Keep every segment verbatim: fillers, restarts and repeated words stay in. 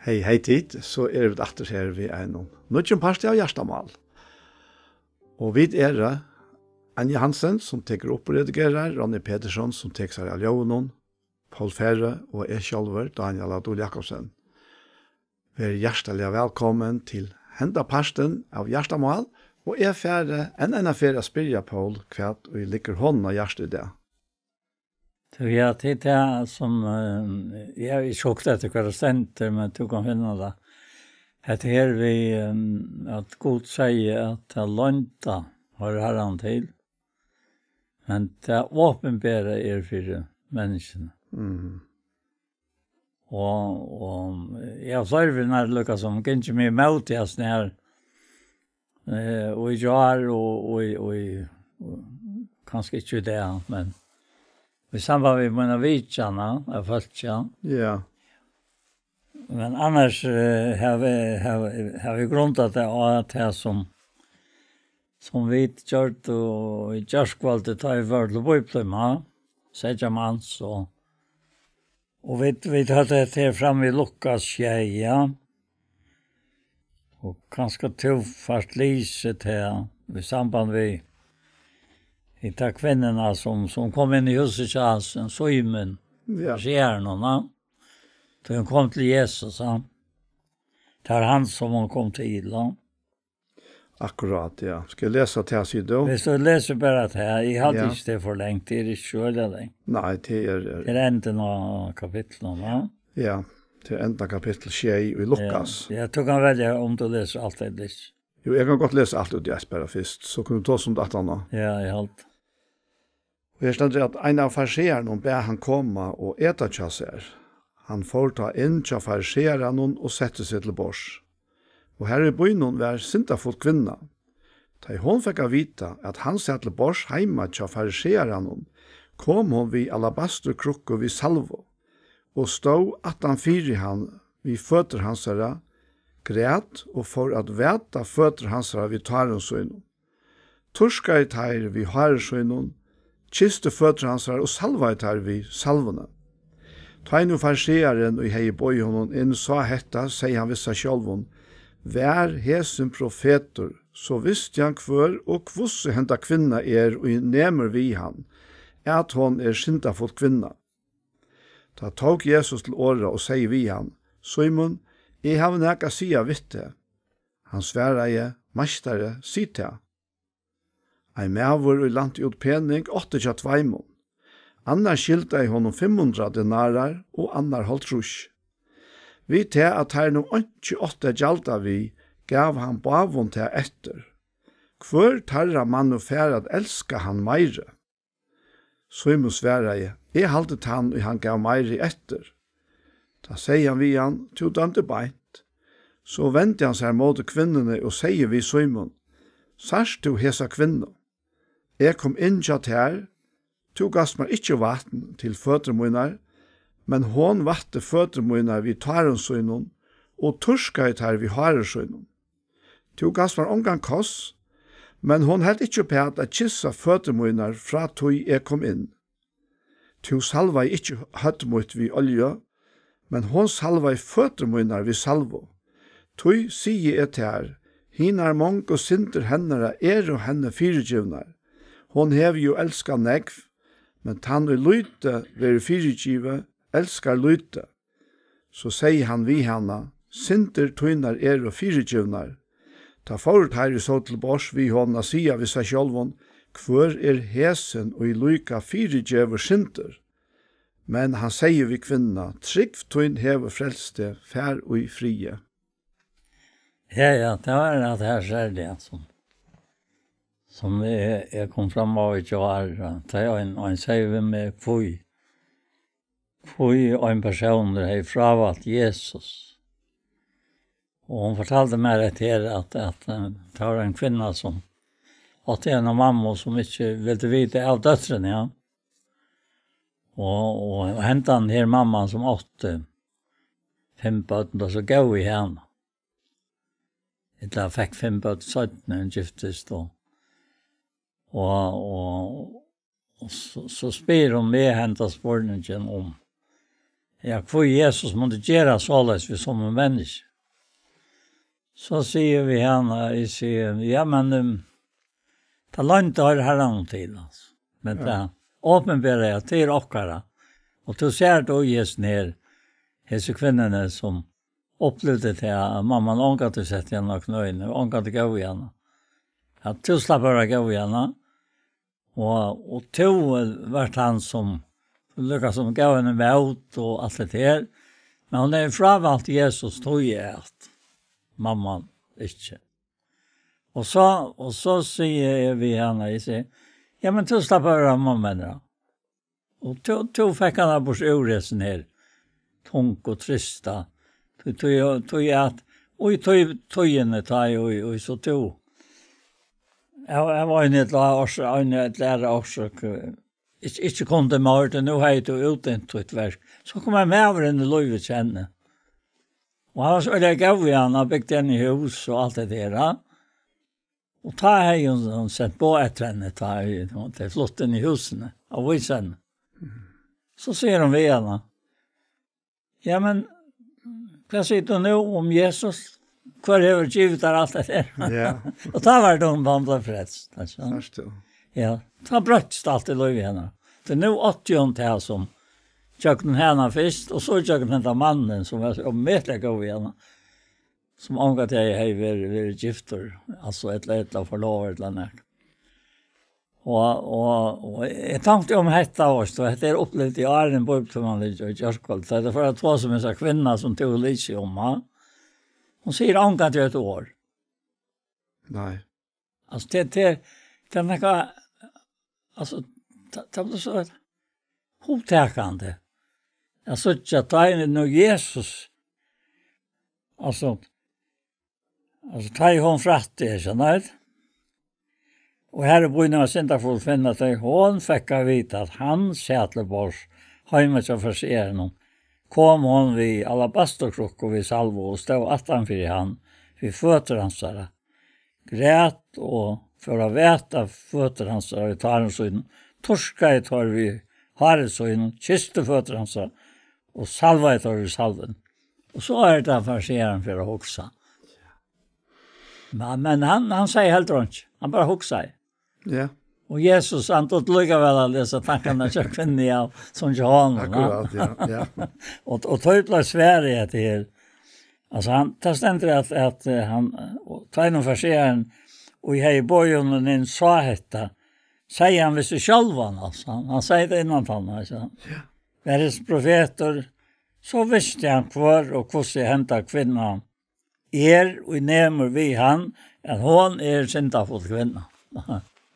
Hey, hey tit, so eru vit aftur her við einum nýggjum parti av Hjartamál. Og vit eru Anja Hansen, sum tekur upp og redigerar, Ronny Petersson, sum tekur sær av ljóðinum, Poul Færø og eg sjálvur, Dánjal á Dul Jakobsen. Ver hjartaliga vælkomin til henda partin av Hjartamál, og eg fari enn eina ferð at spyrja Poul, hvat ið liggur honum á hjarta í dag. Tú, ja, tað er tað sum, eh, eg havi ikki hugt eftir hvar tað stendur, men tú kann finna tað. Hetta her við, eh, at Gud segði at tað loynda hoyrir Harran til, men tað opinbera er fyri menniskjuni. Mhm. Og, og eg havi fleiri ferðir líka sum gingið meg ímót í hasum her, eh, og í gjár og, og, og, og kanska ikki í dag, men í samband við mína vitjan av fólki, ja. Ja. Men annars, eh, havi, havi, havi grundað tað á tað sum, sum vit gjørdu í gjárkvøldið, tá eg var til bíbliutíma, seytjan mans, og, og vit, vit høvdu hetta her fram við Lukas sjey, ja. Og kanska tú fært lisið tað í samband við, við ta kvinnuna sum, sum kom inn í húsið hjá Símoni, ja, Farseranum, ja. Tá hon kom til Jesus, ja. Tað er hann sum hon kom til, ja. Akkurát, ja. Skal eg lesa tað, sigur tú? Viss tú lesur bara tað, eg haldi, ja, ikki tað er for langt, tað er ikki so øgiliga langt. Nei, tað er, er Tað er endin av kapitlinum, ja. Ja, tað er endin av kapitli sjey í Lukas. Ja, ja, tú kanst velja um tú lesur alt ella ikki. Jú, eg kann gott lesa alt út í eitt bara fyrst, so kunnu vit tosa um tað aftaná. Ja, eg haldi. Og her stendur, at ein av farseranum bað hann koma og eta hjá sær. Hann fór tá inn hjá farseranum og setti seg til borðs. Og har í býnum var syndafult kvinna. Tá ið hon fekk at vita, at hann sat til borðs heima hjá farseranum, kom hon við alabasturkrukku við salvu og stóð aftan fyri hann við føtur hansara, græt og fór at væta føtur hansara við tárum sínum, turkaði teir við hári sínum, kysti føtur hansara og salvaði teir við salvuni. Tá ið nú farsearin, ið hevði boðið honum inn, sá hetta, segði hann við seg sjálvum: Var hesin profetur, so visti hann, hvør og hvussu henda kvinna er, ið nemur við hann, at hon er syndafull kvinna. Tá tók Jesus til orða og segði við hann: Símun, eg havi nakað at siga við teg. Hann svaraði: Meistari, sig tað. Ein maður, ið lænti út pening, átti hjá tveimum. Annar skyldaði honum fimm hundrað denarar og annar hálvtrýss. Við tað, at teir nú einki áttu at gjalda við, gav hann báðum tað eftir, hvør teirra man nú fara at elska hann meiri. Símun svaraði: Eg haldi, tann, ið hann gav meiri eftir. Tá segði hann við hann: Tú dømdi beint. So vendi hann sær móti kvinnuni og segði við Símun: Sært tú hesa kvinnu? Eg kom inn hjá tær, tú gavst mær ikki vatn til føtur mínar, men hon vatti føtur mínar við tárum sínum og turkaði tær við hári sínum. Tú gavst mær ongan koss, men hon helt ikki uppat at kyssa føtur mínar, frá tí eg kom inn. Tú salvaði ikki høvd mítt við olju, men hon salvaði føtur mínar við salvu. Tí sigi eg tær, hinar mongu syndir hennara eru henni fyrigivnar. Hon hevur jú elskað nógv, men tann, ið lítið verður fyrigivið, elskar lítið. So segði hann við hana: Syndir tínar eru fyrigivnar. Tá fóru teir, ið sótu til borðs við honum, at siga við seg sjálvum: Hvør er hesin, ið líka fyrigevur syndir? Men hann segði við kvinnuna: Trúgv tín hevur frelst teg, far í friði. Ja, ja, tað var tað her serliga, sum, sum eg, eg kom fram á í gjár, ja. Tað er ein, ein segði við meg, hví, hví ein persónur hevði frávalt Jesus. Og hon fortaldi mær hetta her, at, at, eh, tað var ein kvinna, sum átti eina mammu, sum ikki vildi vita av dóttrini, ja. Og, og hendan her mamman, sum átti fimm børn, var so góð við hana. Ella fekk fimm børn seinni, hon giftist, og, og, og, og so, so spyr hon meg henda spurningin um, ja, hví Jesus mundi gera soleiðis við summi menniskju. So sigi eg við hana, eg sigi, ja, men, um, tað loyndu teir Harranum til, altso. Men Ja. tað opinbera, ja, til okkara. Og tú sær tað í hesum her, hesi kvinnuni, sum upplivdi tað, at mamman ongantíð setti hana á knøini, ongantíð góð við hana. At tú slapp at vera góð við hana, og, og tú, eh, vart hann sum, líka sum gav henni mót og alt det her. Men hon hevði frávalt Jesus, tí at mamman ikki. Og so, og so sigi eg við hana, eg sigi, ja, men tú slapp at vera mamma hennar. Og tú, tú fekk hana burt úr hesum her, tung og trista. Tí, tí, tí at, og í tí, tíðini, tá eg, og, og so tú. Av, av ein ella ors-, ein ella aðra orsøk, eh, ikki, ikki kundi meir, tí nú hevði tú útdent títt verk. So kom ein maður inn í lívið hjá henni. Og hann var so øgiliga góður við hana, hann bygdi henni hús og alt det der, ja. Og tá hevði hon, hon sent boð eftir henni, tá hon, tey fluttu inn í húsini, og vísa henni. So sigur hon við hana, ja, men, hvat sigur tú nú um Jesus? Hvør hevur givið tær alt det her? Ja. Og tá var tað hon, hon bleiv frelst, altso. Sært tú. Ja, tá broyttist alt í lívi hennar. Tí nú átti hon tað sum, gjøgnum hana fyrst, og so gjøgnum hendan mannin, sum var so ómetaliga góður við hana. Sum ongantíð hevði, hevði verið, verið giftur, altso, ella, ella forlovaður, ella nakað. Og, og, og eg tonkti um hetta, veitst tú, hetta er upplivað í áðrenn bíbliutíman í gjárkvøldið. Tá eg fór at tosa um hesa kvinnu, sum tú lýsir um, ha? Hon sigur ongantíð eitt orð. Nei. Altso, tað, tað, tað er nakað, altso, tað, tað bleiv so hugtakandi. Altso, tá ið nú Jesus, altso, altso, tá ið hon frætti, skilst tú, og har í býnum var syndafull kvinna, tá ið hon fekk at vita, at hann sat til borðs heima hjá farisearunum, kom hon við alabasturkrukku við salvu og stóð aftan fyri hann, við føtur hansara. Græt og fór at væta føtur hansara við tárum sínum, turkaði teir við hári sínum, kysti føtur hansara og salvaði teir við salvuni. Og so er tað, farisearin fer at hugsa. Men, men hann, hann segði heldur einki, hann bara hugsaði. Ja. Og Jesus, hann dugdi líka væl at lesa tankarnar hjá kvinnuni, ja, sum hjá honum, ja. Akkurát, ja, ja. Og, og tá bleiv svarið at tað er, altso, hann, tað stendur at, at, eh, hann, og tá ið farisearin, og eg hevði boðið honum inn, sá hetta, segði hann við seg sjálvan, altso, hann, hann segði tað innanfyri, altso. Ja. Var hesin profetur, so visti hann hvør og hvussu henda kvinnan er, og nemur við hann, at hon er syndafull kvinna.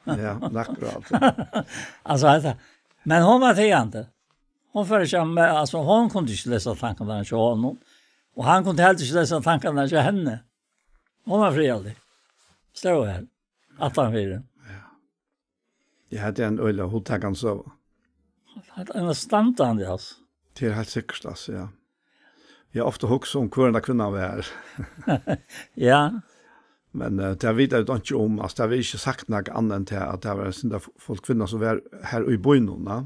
Ja, akkurát. Altso, hetta, men hon var tigandi. Hon fór ikki at me-, altso, hon kundi ikki lesa tankarnar hjá honum, og hann kundi heldur ikki lesa tankarnar hjá henni. Hon var friðarlig. Stóð har, aftan fyri. Ja. Ja, hetta er ein øgiliga hugtakandi søga. Hetta er ein standandi, altso. Tað er heilt sikkurt, altso, ja. Eg havi ofta hugsað um, hvør henda kvinnan var. Ja. Men, eh, tað vita vit einki um, altso, tað verður ikki sagt nakað annað enn tað, at tað var ein syndafull kvinna, sum var har í býnum, ja.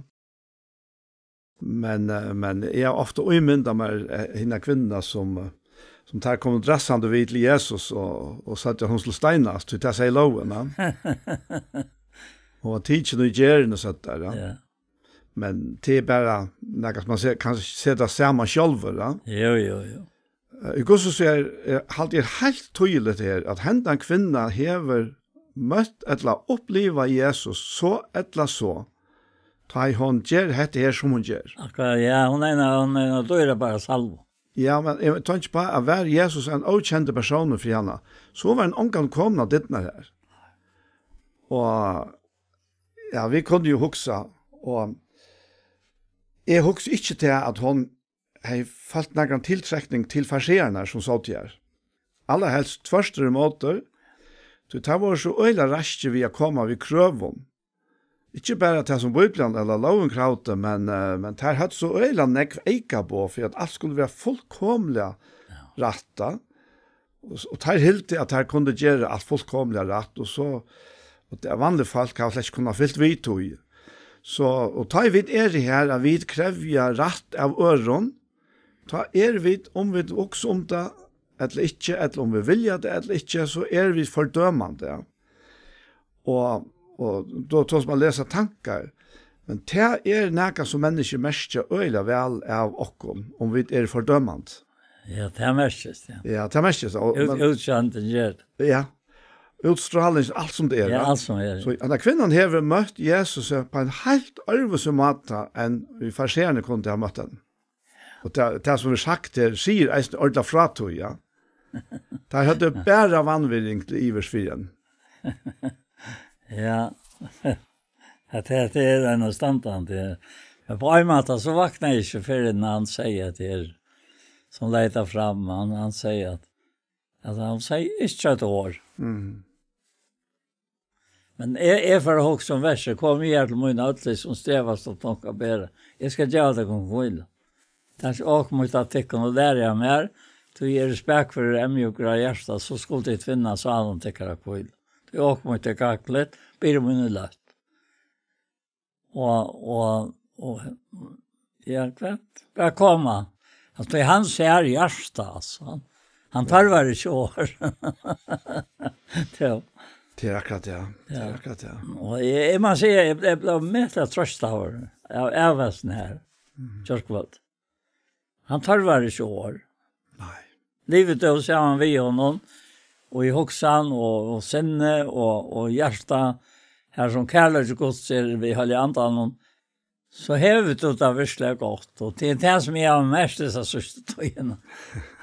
Men, eh, men eg havi ofta ímyndað mær, eh, hina kvinnuna, sum, eh, sum teir komu drassandi við til Jesus og, og søgdu, at hon skuldi steinast, tí tað segði lógin, ja. Hon var tikin í gerðini, søgdu teir, ja. Ja. Men tað er bara nakað, sum man se-, kann seta saman sjálvur, ja. Jú, jú, jú. Eh, í hvussu so er, er, haldi eg heilt týðiligt her, at hendan kvinna hevur møtt ella upplivað Jesus, so ella so, tá ið hon ger hetta her, sum hon ger. Akkurát, ja, hon er ein, hon er ein dýrabær salva. Ja, men eg tenkti bara, at var Jesus ein ókendur persónur fyri hana, so var hann ongantíð komin á dyrnar har. Og, ja, vit kunnu jú hugsa, og eg hugsi ikki til, at hon hevði følt nakran tiltrekning til fariseararnar, sum sótu har. Allarhelst tvørturímóti, tí teir vóru so øgiliga raskir við at koma við krøvum. Ikki bara tað, sum Bíblian ella lógin kravdi, men, eh, men teir høvdu so øgiliga nógv eykaboð fyri, at alt skuldi vera fullkomiliga rætt. Og, og teir hildu, at teir kundu gera alt fullkomiliga rætt, og so, og tað, vanlig fólk hava slett ikki kunnað fylgt við tí. So, og tá ið vit eru her, at vit krevja rætt av øðrum, tá er vit, um vit hugsa um tað, ella ikki, ella um vit vilja tað, ella ikki, so er vit fordømandi, ja. Og, og då tørt man lesa tankar, men tað er nakað sum menniskju merkja øgiliga væl av okkum, um vit eru fordømandi. Ja, tað merkist, ja. Ja, tað merkist, og, Út, men útsjóndin ger tað. Ja, útstráling, alt sum tað er, Ja, ja. alt sum er. So, henda kvinnan hevur møtt Jesus på ein heilt øðrvísi máta enn við fariseararnir kundu hava møtt hann. Og tað, tað sum er sagt her, sigur eisini ordiliga frá tí, ja. Tær høvdu bara vanvirðing til yvir fyri hann. Ja. At det, det er enn standandi. Men på ein máta, so vaknaði eg ikki fyrr enn hann segði at det er, sum leit tað fram, hann, hann segði at, at hann segði ikki eitt orð. Mm. Men eg, eg fari at hugsa um versið: "Komið her til mín, øll tit, sum strevast og tungt bera. Eg skal geva tykkum hvílu. Takið ok mítt á tykkum og lærið av mær, tí eg eri spakførur og eyðmjúkur av hjarta, so skulu tit finna sálum tykkara hvílu. Tí ok mítt er gagnligt, byrði mín er løtt." Og, og, og, ja, hvat? Bara koma. Altso, hann sær hjarta, altso. Hann, hann tørvar ikki orð. Ja. Tað er akkurát, ja. Tað er Ja. akkurát, ja. Og eg, eg má siga, eg, eg bleiv mekliga troystaður av, av hesum her. Mhm. Gjárkvøld. Hann tørvar ikki orð. Nei. Livir tú saman við honum, og í hugsan og, og sinni og, og hjarta, har sum kærleiki Guds er við Heilaga Andanum, so hevur tú tað virkuliga gott. Og tað er tað sum eg havi merkt hesa síðstu tíðina.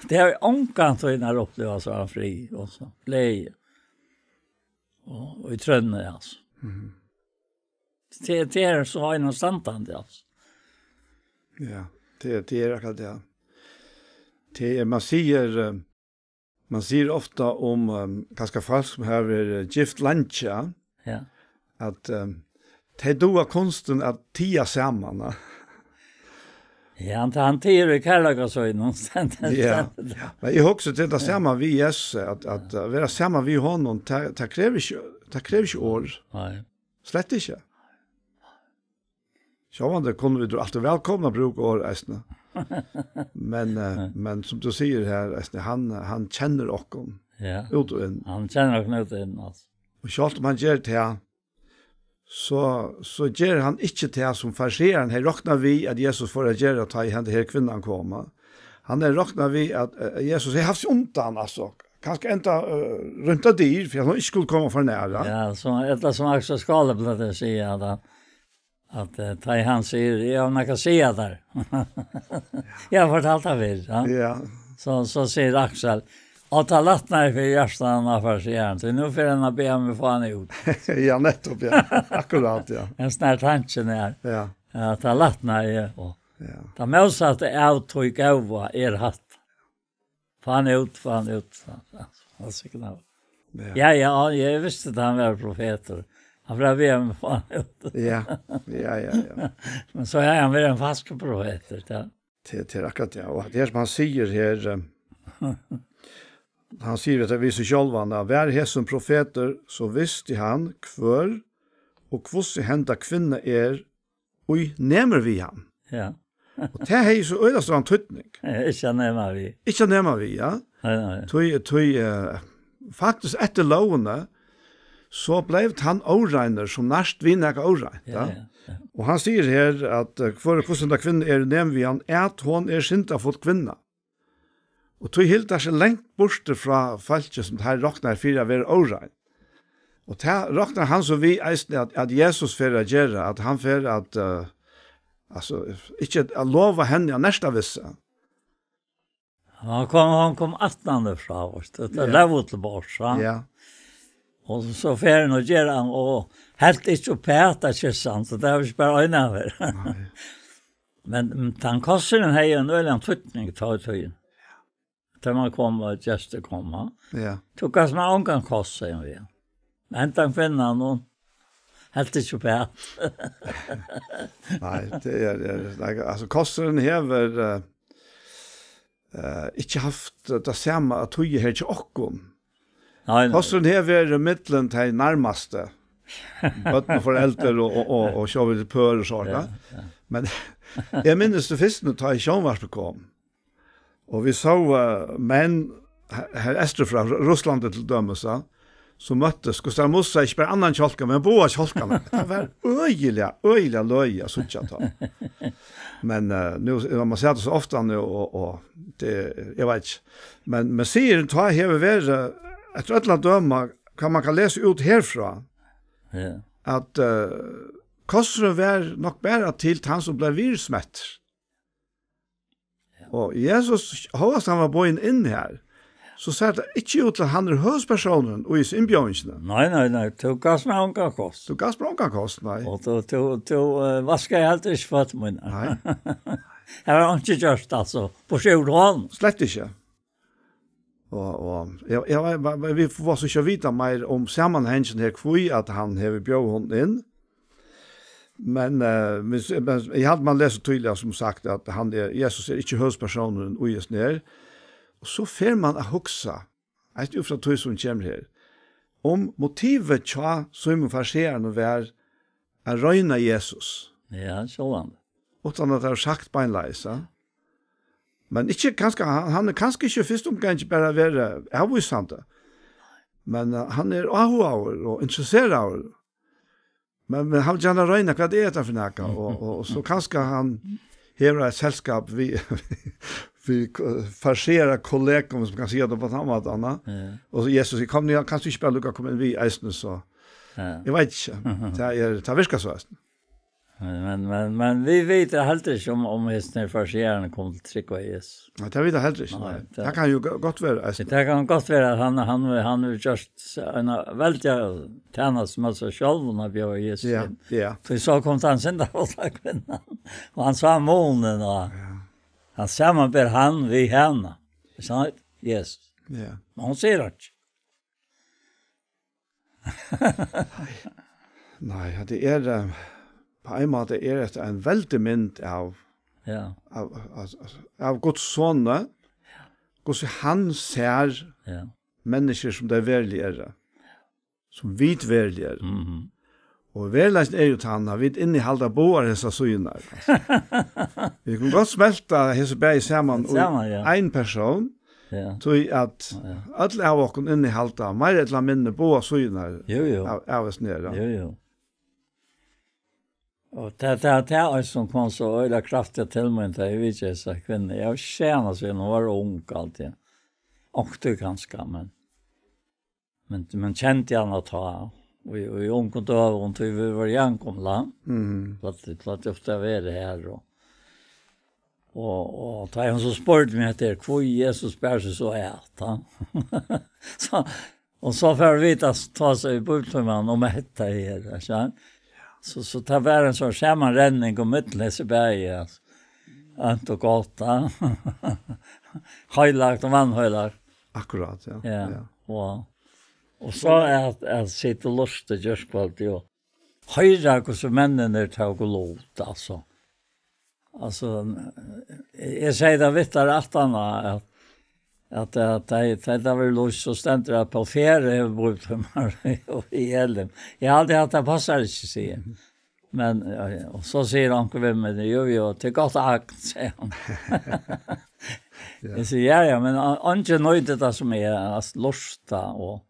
Tað havi eg ongantíð upplivað, so frið og so gleði. Og, og í trønni, altso. Mhm. Tað, tað er so einastandandi, altso. Ja, tað, tað er akkurát tað. Tað er, man sigur, eh, man sigur ofta um, eh, kanska fólk sum hava verið gift leingi, Ja. at, eh, tey duga kunstin at tiga saman, ja. Ja, hann, hann tigur í kærleika sínum. Ja. Men eg hugsi til tað sama við Jesus, at, at, eh, vera saman við honum, tað, tað krevur ikki, tað krevur ikki orð. Nei. Slett ikki. Sjálvandi kunnu vit jú altíð vælkomna brúka orð eisini. Men, eh, men sum tú sigur her, eisini, hann, hann kennir okkum Ja. út og inn. Hann kennir okkum út og inn, altso. Og sjálvt um hann ger tað, so, so ger hann ikki tað sum farisearin hevði roknað við, at Jesus fór at gera, tá ið henda her kvinnan kom. Hann hevði roknað við, at, eh, Jesus hevði havt seg undan, altso, kanska enda, eh, rýmt á dyr, fyri at hon ikki skuldi koma for nær. Ja, sum, ella sum Aksel Skaale plagdi at siga, at hann, at, eh, tá ið hann sigur: "Eg havi nakað at siga tær." Eg havi fortalt tað fyrr, ja. Ja. So, so sigur Aksel: "Og tað lætnaði fyri hjartanum á farisearanum, tí nú fer hann at biðja meg fáa hann út." Ja, nettupp, ja. Akkurát, ja. Ein snar tanki er. Ja. Ja, tað lætnaði, og Ja. tað mótsatta av tí góða er hatta. Fáa hann út, fáa hann út. Ja, ja. Og so knall. Ja. Ja, ja, ja, eg visti at hann var profetur. Hann var við at fáa hann út. Ja, ja, ja, ja. Men so er hann verið ein falskur profetur, ja. Tað, tað er akkurát, ja. Og tað er sum hann sigur her, eh, hann sigur at við seg sjálvan, at var hesin profetur, so visti hann, hvør og hvussu henda kvinna er, ið nemur við hann. Ja. Og tað hevði so øgiliga stóran týdning. Ja, ikki at nema við. Ikki at nema við, ja. Nei, nei. Tí, tí, eh, faktiskt eftir lógini, so bleiv tann óreinur, sum nært við nakað óreint, Ja, ja. ja, ja. Og hann sigur her, at, eh, hvør, hvussu henda kvinna er, nemur við hann, at hon er syndafull kvinna. Og tí hildu teir seg langt burtur frá fólki, sum teir roknaðu fyri at vera órein. Og tað roknar hann so við eisini, at, at Jesus fer at gera, at hann fer at, eh, altso, ikki at lova henni at nerta við seg. Hann kom, hann kom aftan frá, veitst tú, tað Ja. lóg til borðs, ha? Ja. Og so fer hann og ger hann, og helt ikki uppat at kyssa hann, so tað var ikki bara ein av her. Nei. Men, mm, tann kossurin hevði ein øgiligan týdning tá í tíðini. Tá man kom, og gestir koma. Ja. Tú gavst mær ongan koss, segði hann við hann. Men hendan kvinnan, hon helt ikki uppat. Nei, tað er, er, nei, altso, kossurin hevur, eh, eh, ikki havt tað sama at týða her hjá okkum. Nei, nei. Kossurin hevur verið millum tey nærmastu. Børn og foreldur og, og, og, og sjálvir pør og so, Ja, ja. ja. Men eg minnist tað fyrst, nú tá ið sjónvarpið kom. Og vit sóu, eh, menn he-, her eysturfrá, Ru-, Russlandi til dømis, ja, sum møttust, Gustav Mussa, ikki bara annan kjálka, men báðar kjálkarnar. Tað var øgiliga, øgiliga løgið at síggja tá. Men, eh, nú, man sær tað so ofta nú, og, og tað, eg veit ikki. Men, men sigurin tá hevur verið, eftir øllum at døma, hvat man kann lesa út herfrá, Ja. at, eh, kossurin var nokk bara til tann sum bleiv virðismettur. Ja. Og Jesus, hóast hann var boðin inn her, so sær tað ikki út til, at hann er høvuðspersónurin í hesi innbjóðingini. Nei, nei, nei, tú gavst mær ongan koss. Tú gavst mær ongan koss, nei. Og tú, tú, tú, eh, vaskaði heldur ikki føtur mínar. Nei. Her var einki gjørt, altso, burtur úr honum. Slett ikki. Og, og, ja, ja, men, men vit fáa so ikki at vita meir um samanhangin her, hví at hann hevur bjóðað honum inn. Men, eh, men, men eg haldi, man lesur týðiliga, sum sagt, at hann er, Jesus er ikki høvuðspersónurin í hesum her. Og so fer man at hugsa, eisini út frá tí sum kemur her, um motivið hjá Símun Farisearanum var at royna Jesus. Ja, sjálvandi. Uttan at tað er sagt beinleiðis, ja. Men ikki kanska, hann, hann er kanska ikki í fyrstu umgang bara at vera avvísandi. Men, eh, hann er áhugaður og interesseraður. Men, men hann vil gjarna royna, hvat er hetta fyri nakað? Og, og, og so kanska hann hevur eitt selskap við, við ko-, farisearar kollegum, sum kann siga tað á tann mátan, ja. Ja. Og so Jesus, eg kom nú, kanska ikki bara lukka koma inn við eisini, so. Ja. Eg veit ikki. Mhm. Tað er, tað virkar so eisini. Men, men, men, men vit vita heldur ikki um, um hesin her farisearin kom til trúgv á Jesus. Nei, tað vita heldur ikki, Nei, nei. tað Tað kann jú go-, gott vera, eisini. Tað kann gott vera at hann, hann, hann hevur gjørt eina veldiga tænastu móti sær sjálvum at bjóða Jesus Ja, inn. ja. Tí so kom tann syndafullu kvinnan, og hann sá munin, og Ja. hann samanber hann við hana. Ikki sant? Jesus. Ja. Men hon sigur einki. Nei, ja, tað er, eh, á ein máta er hetta ein veldig mynd av, Ja. av, av, av Guds soni, hvussu hann sær Ja. menniskjur sum tey veruliga eru, sum vit veruliga eru. Mhm. Og veruleikin er jú tann, at vit innihalda báðar hesar síðurnar, altso. Vit kunnu gott smelta hesi bæði saman í Saman, ja. ein persón, Ja. tí at Ja. øll av okkum innihalda meira ella minni báðar síðurnar Jú, jú. av, av hesum her, ja. Jú, jú. Og tað, tað, tað er eisini sum kom so øgiliga kraftigt til mín, tá eg vitjaði hesa kvinnu. Eg havi ikki sæð hana síðan hon var ung, altíð. Onkuntíð kanska, men, men, men kendi hana tá. Og í, og í ungum døgum, tí vit vóru javngomul. Mhm. Plagdi, plagdi ofta at vera her, og, og, og tá hon so spurdi meg eftir, hví Jesus bar seg so at, ha? So, Og so fóru vit at tosa í bíbliutímanum um hetta her, ikki sant? So, so tað var ein sorn samanrenning ímillum hesi bæði, altso. Ónt og gott, ja. Heilagt og vanheilagt. Akkurát, ja. Ja, Ja. og, og so at, at sita og lurta gjárkvøldið og hoyra, hvussu menninir tóku lut, altso. Altso, eg, eg segði tað við teir aftaná, at, at, at tey, tey, tað var lýst, so stendur at Poul Ferðar hevur bíbliutímar í Elim. Eg haldi, at tað passar ikki, sigi eg. Men, eh, og so sigur onkur við meg, "Jú, jú, tað er gott, Agn," sigur hann. Ja. Eg sigi, "Ja, ja, men an-, eingin nýtir tað sum er at lurta og,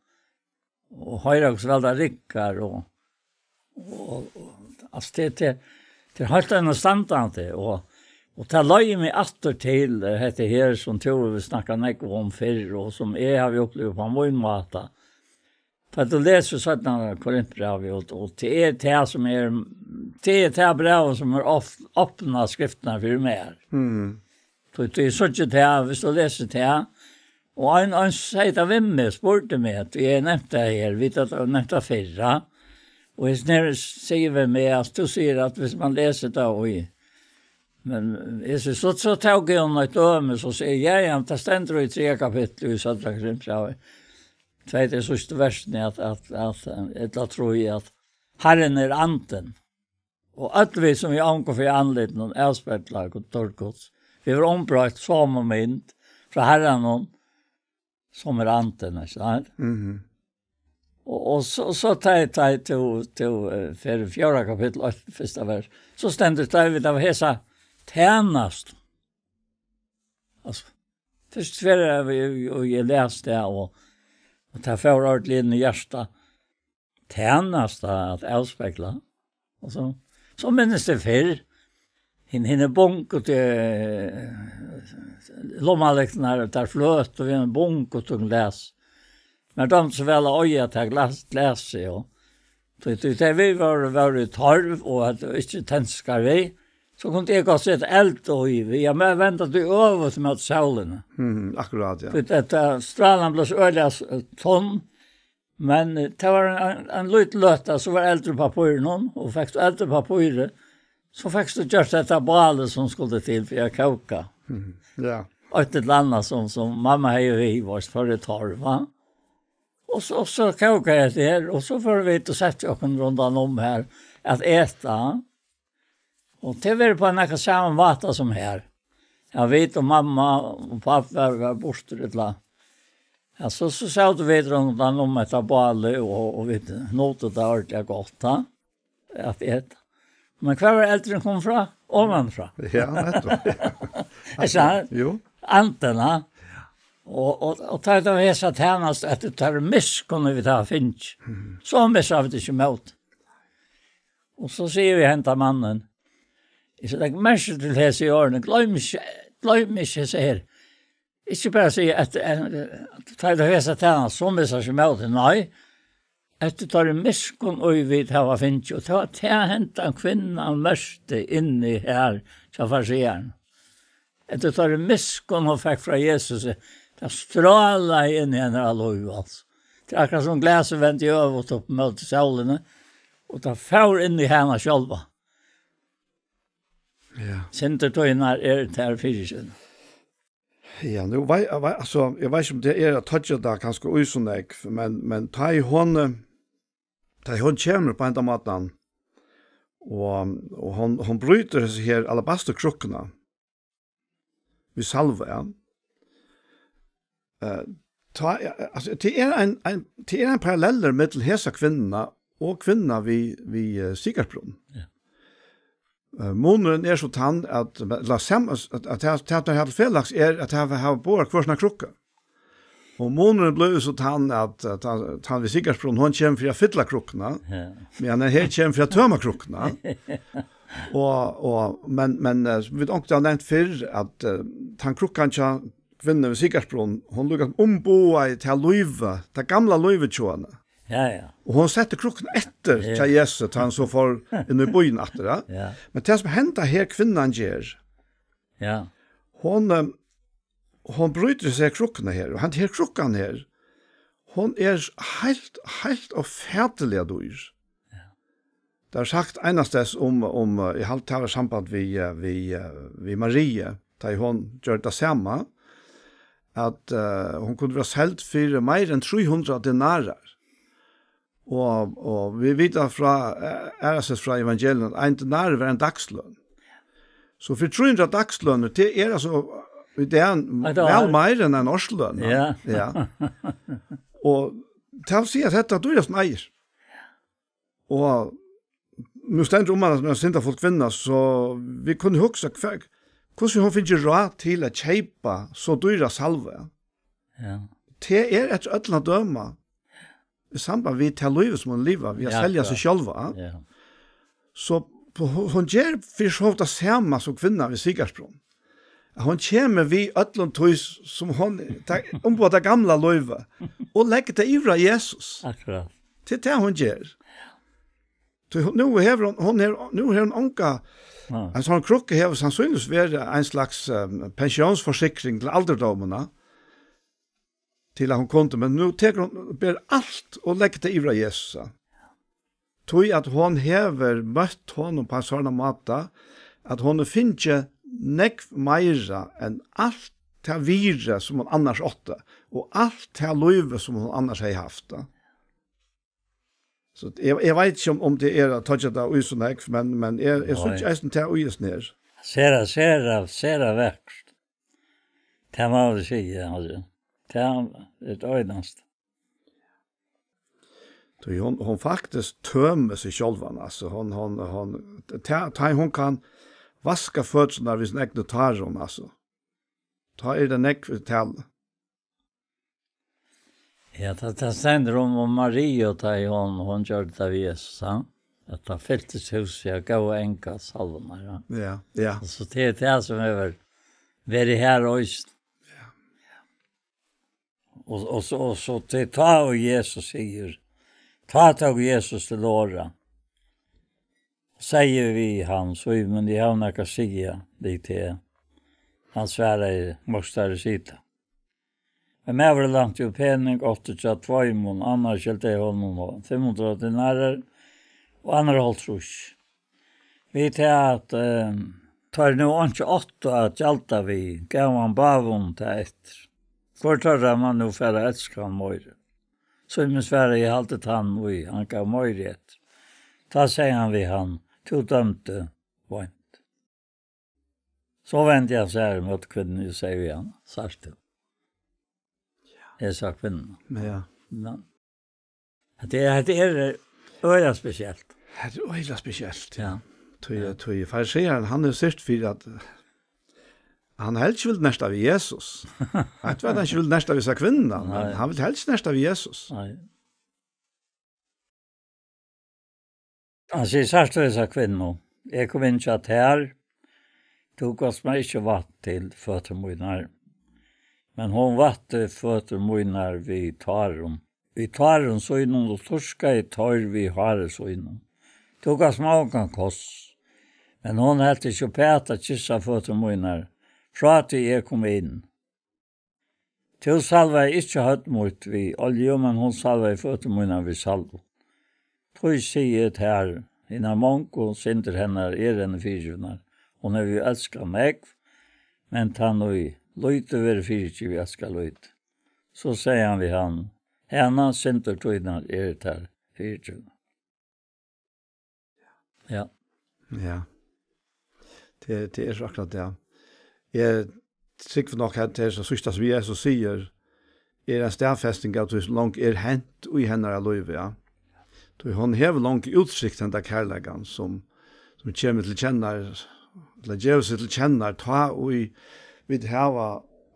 og hoyra, hvussu væl tað riggar, og, og, og, altso, tað, tað, tað er heilt einastandandi, og, og tað leiðir meg aftur til, eh, hetta her, sum tú hevur snakkað nógv um fyrr, og sum eg havi upplivað á mín máta. Tá tú lesur seinna Korintbrævið, og, og tað er tað sum er, tað er tað brævið sum er op-, opna skriftina fyri mær. Mm. Tí, tí eg síggi tað, viss tú lesur tað, og ein, ein segði tað við meg, spurdi meg, tí eg nevnti tað her, vit hava nevnt tað fyrr, ja. Og hesin her sigur við meg, at tú sigur, at viss man lesur tað í, men eg sigi, so, so tók eg honum eitt dømi, so sigi eg, ja, ja, tað stendur í triðja kapitli í Seinna Korintbrævi, tvey, tey síðstu versini, at, at, at, ella trý, at Harrin er Andin. Og øll vit, sum við ongum fyri andlitinum avspegla Gud, dýrd Guds, vit verða umbroytt somu mynd frá Harranum, sum er Andin, ikki sant? Mhm. Og, og so, so tá, tá tú, tú, eh, fer í fjórða kapittul, eitt, fyrsta vers, so stendur tað, vit hava hesa tænastu. Altso, Fyrst fer eg, og, og eg las tað, og, og tað fór ordiliga inn í hjartað. Tænasta at avspegla. Og so, so minnist eg fyrr, hin, hin er bong út í, eh, lommalyktirnar, tær fløtu, og hin er bong út um glas. Men dámdi so væl at eiga tað glas, glasið, og tí, tí, tí vit vóru, vóru í torv, og høvdu ikki tendstikk við, so kundi eg gott seta eld í, við at venda tí øvut móti sólini. Mhm, akkurát, ja. Tí at, at strálan bleiv so øgiliga s-, tunn, men, eh, tað var ein, ein lítil løta, so var eldur í pappírinum, og fekst tú eldur í pappírið, so fekst tú gjørt hetta bálið sum skuldi til fyri at kóka. Mhm, ja. Eitt ella annað sum, sum mamma hevði við, var før í torv, va? Og so, so kókaði hetta her, og so fóru vit og settu okkum rundan um her at eta. Og tað var á nakað sama máta sum her. Ja, vit og mamma og pápi var, var burtur ella. Ja, so, so sótu vit rundan um hetta bálið, og, og vit nutu tað ordiliga gott, ha? At eta. Men hvar var eldurin komin frá? Omanfrá. Ja, nettupp. Ikki sant? Jú. Andin, ha? Og, og, og tá tað var hesa tænastu, at tað er miskunn vit hava fingið. Mhm. So missa vit ikki mót. Og so sigur við henda mannin, eg skal leggja merki til hesi orðini, gloym ikki, gloym ikki hesi her. Ikki bara siga at, eh, tá tað er hesa tænastu, so missa ikki mót, nei. Eftir teirri miskunn, ið vit hava fingið, og tað var tað, hendan kvinnan merkti inni her hjá farisearanum. Eftir teirri miskunn, hon fekk frá Jesusi, tað strálaði inn í hennara lív, altso. Tað er akkurát sum glasið vendi øvut upp móti sólini, og tað fór inn í hana sjálva. Ja. Syndir tínar eru tær fyriginnar. Ja, nú vei-, eg vei-, altso, eg veit ikki um tað er at toyggja tað kanska í so nógv, men, men tá ið hon, eh, tá ið hon kemur á hendan mátan, og, og hon, hon brýtur hesa her alabasturkrukkuna við salvu, ja. Eh, tá, eh, altso, tað er ein, ein, tað er ein parallellur millum hesa kvinnuna og kvinnuna við, við, eh, Sigardsbrunn. Ja. Eh, munurin er so tann at, ella sam-, at, at tað, tað, tað her til felags er, at tað hava, hava borið hvør sína krukku. Og munurin blívur so tann at, at tann, tann við Sigardsbrunn, hon kemur fyri at fylla krukkuna, ja, meðan hon her kemur fyri at tøma krukkuna. Og, og, men, men, eh, vit onkur hava nevnt fyrr, at, eh, tann krukkan hjá kvinnuni við Sigardsbrunn, hon líka umboðaði tað lívið, tað gamla lívið hjá henni. Ja, ja. Og hon setti krukkuna eftir, ja, hjá Jesusi, tá hann so fór inn í býin aftur, ja. Ja. Men tað sum henda her kvinnan ger, ja, hon, eh, hon brýtur seg krukkuna her, og hann her krukkan her, hon er heilt, heilt ófatiliga dýr. Ja. Tað er sagt einastaðni um, um, eh, eg haldi, tað var samband við, eh, við, eh, við Mariu, tá ið hon gjørdi tað sama, at, eh, hon kundi vera seld fyri meira enn trý hundrað denarar. Og, og vit vita frá, eh, aðrastaðni frá evangelium, at ein denari var ein dagsløn. So fyri trý hundrað dagslønir, tað er altso í dag, ja, tað er væl meira enn ein ársløn, ja. Ja. Og tað vil siga at hetta dýrast eigur. Og nú stendur um hana sum ein syndaful kvinna, so vit kunnu hugsa, hva, hvussu hon fekk ráð til at keypa so dýra salvu. Ja. Tað er eftir øllum at døma í samband við tað lívið, sum hon livir, við at, ja, selja seg sjálva. Ja. So hon, hon ger fyri so tað sama sum kvinnan við Sigardsbrunn. At hon kemur við øllum tí sum hon, tað, umboðar tað gamla lívið, og leggur tað yvir á Jesus. Akkurát. Tað er tað, hon ger. Tí hon, nú hevur hon, hon hevur, nú hevur hon onga, ja, ein sånn krukka hevur sannsynligvis verið ein slags, eh, pensjónsforsikring til aldurdómin, til at hon kundi, men nú tekur hon, ber alt og leggur tað yvir á Jesus. Tí at hon hevur møtt honum á ein sånn máta, at hon hevur fingið nógv meira enn alt tað virði, sum hon annars átti, og alt tað lívið, sum hon annars hevði havt. So eg, eg veit ikki, um, um tað er at toyggja tað í so nógv, men, men eg, eg, nei, síggi eisini tað í hesum her. Sera, sera, sera vakurt. Tað má vit siga, altso. Tað er tað einasta. Tí hon, hon faktiskt tømir seg sjálva, altso. Hon, hon, hon, tá, tá hon kann vaska føturnar við sínum egnu tárum, altso. Tá er tað nógv tala. Ja, tað, tað stendur um, um Maria, og tá ið hon, hon gjørdi tað við Jesus, ha? At tað fyltist húsið av góða anga salvum, ja. Ja, ja. Og so til tað sum hevur verið her eisini. Ja. Og, og so, og so til tá, og Jesus sigur, tá tók Jesus til orða. Segði við hann: Símun, eg havi nakað at siga við teg. Hann svaraði: Meistari, sig tað. Ein maður lænti út pening, átti hjá tveimum, annar skyldi honum fimm hundrað denarar, og annar hálvtrýss. Við tað at, eh, teir nú einki áttu at gjalda við, gav hann báðum tað eftir. Hvør teirra man nú fara at elska hann meira? Símun svaraði: Eg haldi, tann, ið hann gav meira eftir. Tá segði hann við hann: Tú dømdi beint. So vendi hann sær móti kvinnuni og segði við hann: Sært tú? Eg sá kvinnuna. Ja. Ja. Hetta er, hetta er, eh, øgiliga spesielt. Hetta er øgiliga spesielt, ja. Ja. Tí, ja, tí farisearin, hann er sirt fyri at, eh, hann helst ikki vil nerta við Jesus. Hann veit, hann ikki vil nerta við hesa kvinnuna, men nei, hann vil helst nerta við Jesus. Nei. Hann sigur: Sært tú hesa kvinnu? Eg kom inn hjá tær, tú gavst mær ikki vatn til føtur mínar, men hon vatti føtur mínar við tárum, við tárum sínum, og turkaði teir við hári sínum. Tú gavst mær ongan koss, men hon helt ikki uppat at kyssa føtur mínar, frá tí eg kom inn. Tú salvaði ikki høvd mítt við olju, men hon salvaði føtur mínar við salvu. Tí sigi eg tær, hinar mongu syndir hennara eru henni fyrigivnar. Hon hevur jú elskað nógv, men tann, ið lítið verður fyrigivið, elskar lítið. So segði hann við hann: Hana, syndir tínar eru tær fyrigivnar. Ja. Ja. Tað, tað er so akkurát tað. Eg trúgvi nokk, at tað er so síðsta, sum Jesus sigur, er ein staðfesting av tí, sum longu er hent í hennara lívi, ja. Tí hon hevur longu úttrykt henda kærleikan, sum, sum kemur til kennar, ella gevur seg til kennar, tá ið vit hava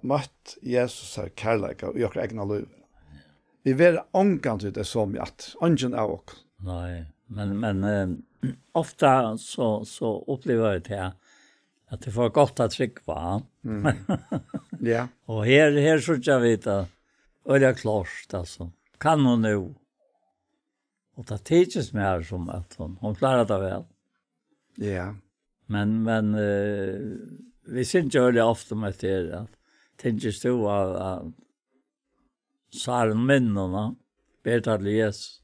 møtt Jesus kærleika í okkara egna lívi. Vit verða ongantíð tey somu aftur. Eingin av okkum. Nei, men, men, eh, ofta so, so uppliva vit tað, at tað er for gott at trúgva. Mm. Ja. Og her, her síggja vit tað øgiliga klárt, altso. Kann hon nú? Og tað tykist mær sum at hon, hon klárar tað væl. Ja. Men, men, eh, vit syngja øgiliga ofta um hetta her, at tyngist tú av, av sárum minnum, ber tað til Jesus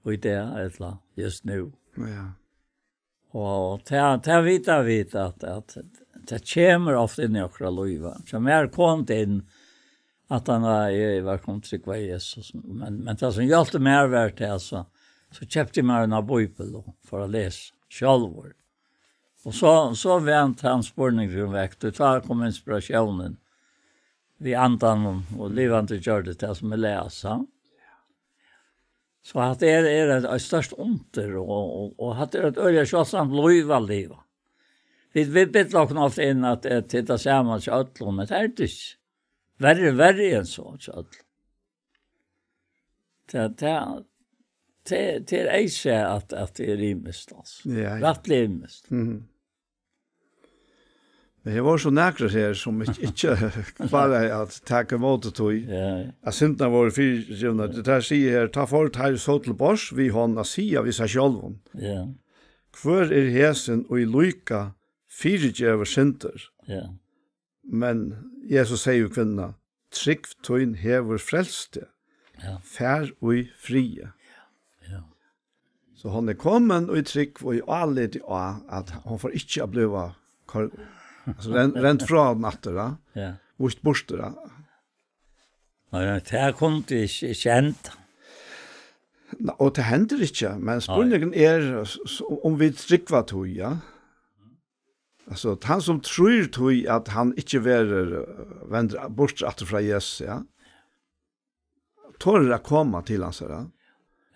í dag, ella just nú. Ja. Og tað, tað vita vit, at, at tað kemur ofta inn í okkara lív. So mær kom tað inn, at hann, eg var komin til trúgv á Jesus. Men, men tað sum hjálpti mær var tað, altso, so keypti eg mær eina bíbel og fór at lesa sjálvur. Og so, so vend tann spurningurin vekk, og tá kom inspiratiónin við andanum og livandi gjørdi tað sum eg las, ha? So hatta er, er eitt, eitt stórt undur, og, og, og hatta er eitt øgiliga sjáldsamt lív at liva. Vit, vit billa okkum ofta inn at, at tað er tað sama hjá øllum, men tað er tað ikki. Verri, verri enn so hjá øllum. Tað, tað, tað, tað er eisini at, at tað er ymiskt, altso. Ja, ja. Rættiliga ymiskt. Mhm. Men her vóru so nakrir her, sum ikki, ikki kláraðu at taka ímóti tí, ja, ja, at syndirnar vóru fyrigivnar. Tað her sigur her: Tá fóru teir so til borðs við honum at siga við seg sjálvan: Ja. Hvør er hesin, ið líka fyrigevur syndir? Ja. Men Jesus segði við kvinnuna: Trúgv tín hevur frelst teg. Ja. Far í friði. Ja. So hon er komin í trúgv og í áliti á, at hon fór ikki at bliva kor-, altso, ren-, rent frá honum aftur, ja. Ja. Víst burtur, ja. Nei, nei, tað kundi ikki, ikki henda. Nei, og tað hendir ikki, men nei, spurningurin er, s-, s-, um vit trúgva tí, ja. Altso, tann sum trýr tí, at hann ikki verður, eh, vendur burtur aftur frá Jesus, ja, torir at koma til hansara.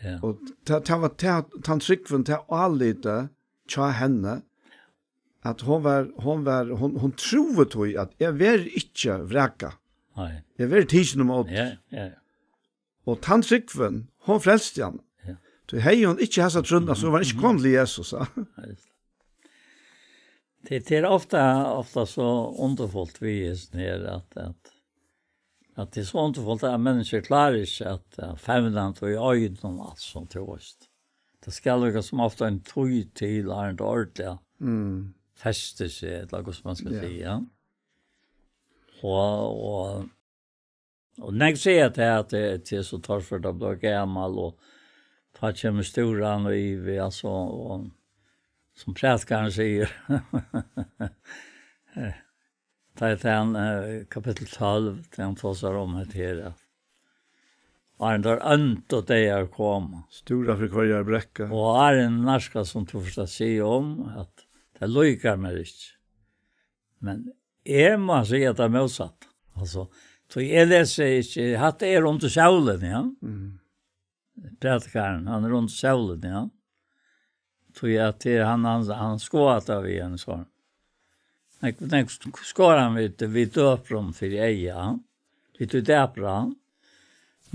Ja. Og tað, tað var tað, tann trúgvin, tað álitið hjá henni, at hon var, hon var, hon, hon trúði tí at eg verði ikki vrakað. Nei. Eg verði tikin ímóti. Ja, ja. Og tann trúgvin, hon frelsti hann. Ja. Tí hevði hon ikki hasa trúnna, so var hon ikki komin til Jesus, ja. Ja, just det. Det, det er ofte, ofte så underfullt vi er sånn her, at, at, at det er så underfullt at mennesker klarer ikke at, at fevne han til i øynene og alt sånt, du vet. Det skal jo som ofte en tøy til, er det ordentlig, ja. Mm. Feste seg, eller hva man skal Ja. si, ja. Og, og, og når jeg sier at det, at det, det er så tørrført å bli gammel, og ta kommer sturen og ivig, altså, og som prædikeren sier, det er til han, eh, kapittel tolv, til han tar seg om det her, ja. Og han tar ønt og det er å komme. Stura for hver jeg brekker. Og er en narska som du forstår si om, at det lykker meg ikke. Men jeg må si at det er motsatt. Altså, så jeg leser ikke, hatt er under kjolen, ja. Mm. Prædikeren, han er under kjolen, ja. Tror jeg at det er han, han, han skoar at vi en sånn. Nei, nei, skoar han vid, vid døprom for ei, ja. Vid døprom.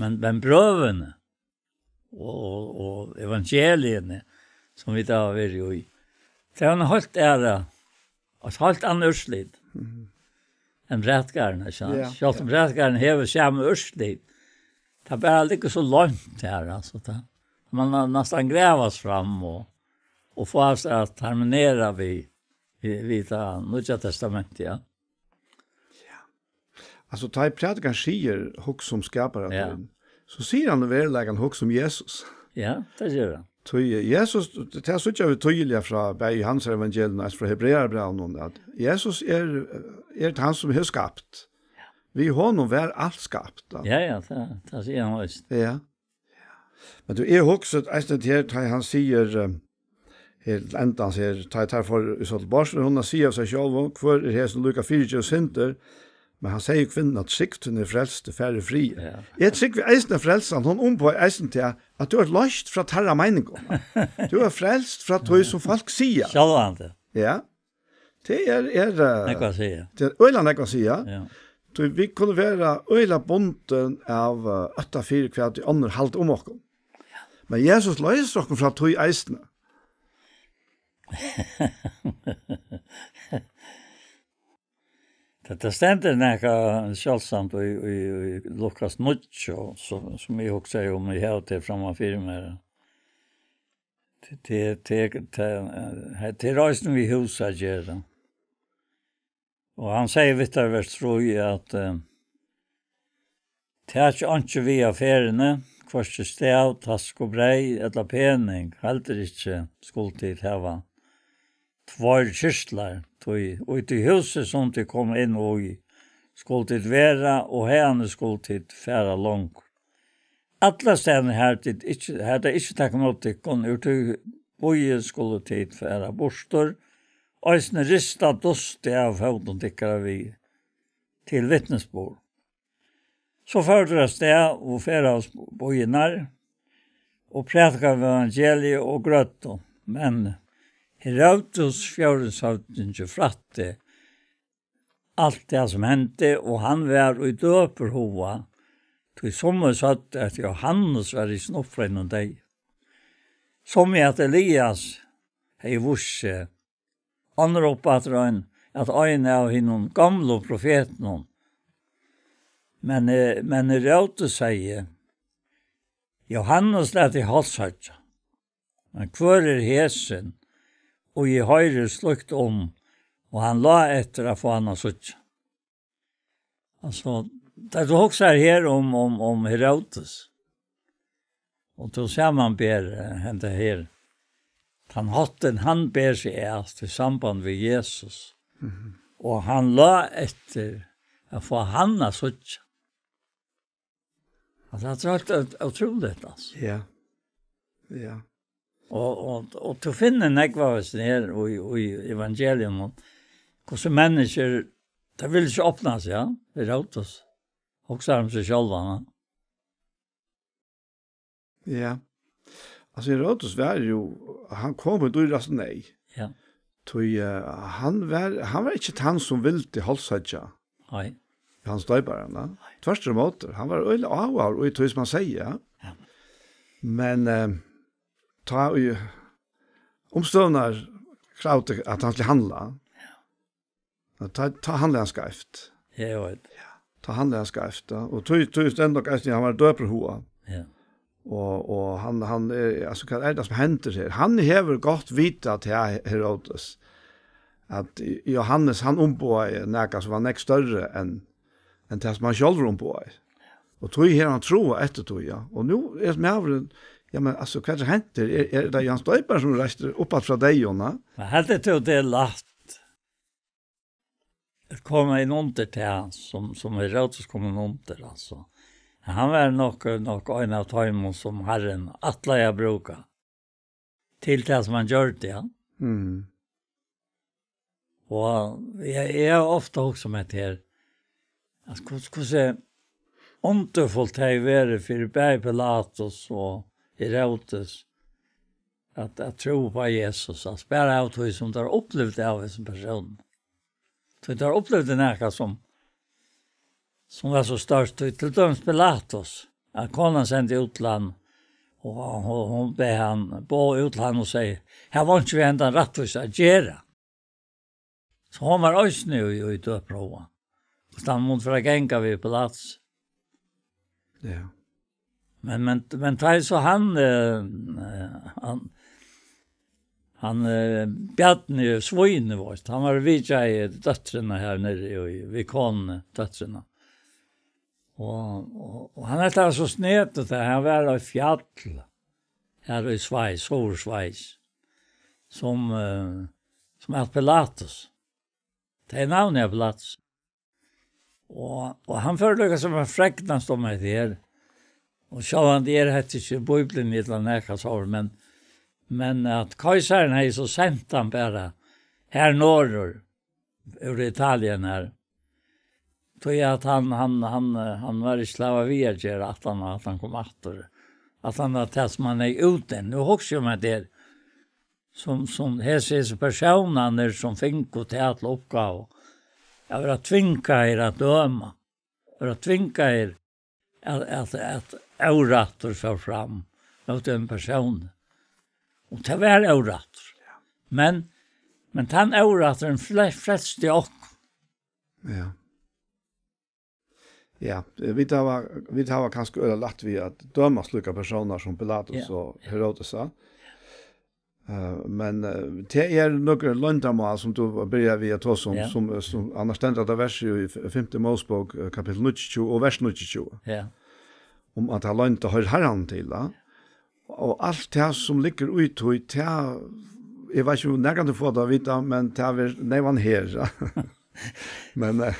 Men, men brøvene og, og, og evangeliene, som vi da har vært i, det er en helt ære, et helt annet utslid Mhm. enn prædikeren, ikke sant? Ja, Selv om ja. prædikeren hever samme utslid, det er bare like så langt her, altså. Det. Man har nesten grevet fram og, og få seg at harmonere vi, vi, vi tar Nye Testamentet, ja. Ja. Altså, ta i prædikeren sier, hugsa om skaparen Ja. din, så sier han i veruleikanum, hugsa om Jesus. Ja, det gjør han. Tí Jesus, det er så vi tydelig fra bæði Johannes evangelium og fra Hebreerbrevet, at Jesus er, er han som har skapt. Vi har nå vært alt skapt. Da. Ja, ja, det, det sier han også. Ja. Men du, jeg husker at eisen til her, da han sier, eh, her til endans her, ta i tar for i så til borsten, hun sier av seg selv, hvor er her som lykker fire synder, men han sier kvinnen at sikt hun er frelst, er færre fri. Ja. Jeg tror vi eisen er frelst, han hun om på eisen til at du er løst fra tarra mening. Du er frelst fra tog som folk sier. Sjálvandi. Ja. Det er, er eh, Nekva sier. Det er øyla nekva sier. Ja. Så vi kunne være øyla bunden av uh, øtta fire kvart i ånder halvt om oss. Men Jesus løser oss fra tog eisene. Dette stendur nekka sjálvsamt í, í, í Lukas níggju, so, sum eg hugsaði um, eg havi tað framman fyri mær. Tað, tað, tað, tað, tað er eisini við hús at gera. Og hann sigur við tað vers trý at eh, tak einki við á ferðini, hvørki stav, tasku, breyð ella pening, heldur ikki skulu tit hava tveir kyrtlar, tí í tí húsi, sum tit koma inn í, skulu tit vera, og haðani skulu tit fara longur. Allastaðni har tit ikki, har tey ikki taka ímóti tykkum, úr tí býi skulu tit fara burtur, eisini rista dustið av fótum tykkara við, til vitnisburð. So fóru teir avstað og ferðaðust býirnar og prædikaðu evangeliið og grøddu. Men Herodes fjórðingshøvdingi frætti alt tað, sum hendi, og hann var í døpurhuga, tí summi søgdu, at Jóhannes var risin upp frá hinum deyðu. Summi, at Elias hevði víst seg, onnur upp aftur ein, at ein av hinum gomlu profetunum. Men, eh, men Herodes segði, Jóhannes læt í háls høggja. Men hvør er hesin, og eg hoyri slíkt um, og hann lá eftir at fáa hann at síggja? Altso, tá tú hugsar her um, um, um Herodes, og tú samanber, eh, henda her, tann háttin hann ber seg at í samband við Jesus, Mhm. og hann lá eftir at fáa hann at síggja. Altso, tað er heilt ótrúligt, altso. Ja. Ja. Og, og, og tú finnur nógv av hesum her í, í evangelium, og hvussu menniskjur, tey vilja ikki opna seg, ja, við Herodes. Hugsa um seg sjálvan, ja. Ja. Altso, Herodes var jo, hann kom í dýrasta neyð. Ja. Tí, eh, hann var, hann var ikki tann sum vildi hálshøggja Nei. Jóhannes Doyparan, ja. Tvørturímóti, hann var øgiliga áhugaður í tí sum hann segði, ja. Ja. Men, eh, tá í umstøðurnar kravdi, at hann skuldi handla, ja. Tá, tá handlaði hann skeivt. Ja, eg veit. Tá handlaði hann skeivt, ja. Og tí, tí stendur nokk eisini, hann var døpur huga. Ja. Og, og hann, hann er, altso, hvat er tað sum hendir her? Hann hevur gott vitað til Herodes, at Jóhannes, hann umboðaði nakað sum var nógv størri enn, enn tað sum hann sjálvur umboðaði. Og tí hevur hann trúð eftir tí, ja. Og nú er maðurin, ja, men altso, hvat er hent her? Er, er tað Jóhannes Doyparin sum reistur upp aftur frá deyðum, ja? Men heldur tú, tað er lætt at koma inn undir tað, sum, sum Herodes kom inn undir, altso. Hann var nokk, nokk ein av teimum, sum Harrin ætlaði at brúka til tað, sum hann gjørdi, ja. Mm. Og eg, eg havi ofta hugsað um hetta her, at hvussu, hvussu undurfult tað hevði verið fyri bæði Pilatus og Herodes at, at trúð upp á Jesus, at bara av tí sum teir upplivdu av hesum persóni. Tí teir upplivdu nakað sum, sum var so stórt, tí til dømis Pilatus, at konan sendi út til hann, og hon, hon bað hann, boð út til hann og segði: "Hav einki við hendan rættvísa at gera." So hon var eisini í, í døpróa. Og hann mátti fara at ganga við Pilatus. Ja. Men, men, men tá er so hann, eh, eh, hann, hann, eh, Bjarni Svín, veist, hann var vitjaði dóttrina her niðri í, við konuni, dóttrina. Og, og, og hann helt tað so snedigt, at hann var á fjall her í Sveis, Suðursveis, sum, eh, sum æt Pilatus. Tað er navnið á Pilatus. Og, og hann fór líka sum at fregnast um hetta her. Og sjálvandi er hetta ikki í Bíbliuni ella nakað sovorðið, men, men at keisarin hevði so sent hann bara her norður úr Italien her. Tí at hann, hann, hann, eh, hann var ikki til at hava við at gera, at hann, at hann kom aftur. At hann, at tað sum hann er úti. Nú hugsi eg um at tað er sum, sum hesir, hesir persónarnir sum fingu tað til uppgávu at vera tvingaðir at døma, vera tvingaðir at, at, at órættur fór fram móti einum persóni. Og tað var órættur. Men, men tann órætturin fle-, frelsti okkum. Ja. Ja, eh, vit hava, vit hava kanska øgiliga lætt við at døma slíkar persónar sum Pilatus Ja. og Herodes, ja. Eh, men, eh, tað er nøkur loyndarmál sum tú byrjar við at tosa um, Ja. sum, sum annars stendur tað vers í f-, fimtu Mósebók, eh, kapittul níggjuogtjúgu og vers níggjuogtjúgu. Ja. Um at tað loynda hoyrir Harranum til, ja. Og alt tað sum liggur í tí, tað, eg veit ikki, um nakar fáa tað at vita, men tað er neyvan her. Men, eh,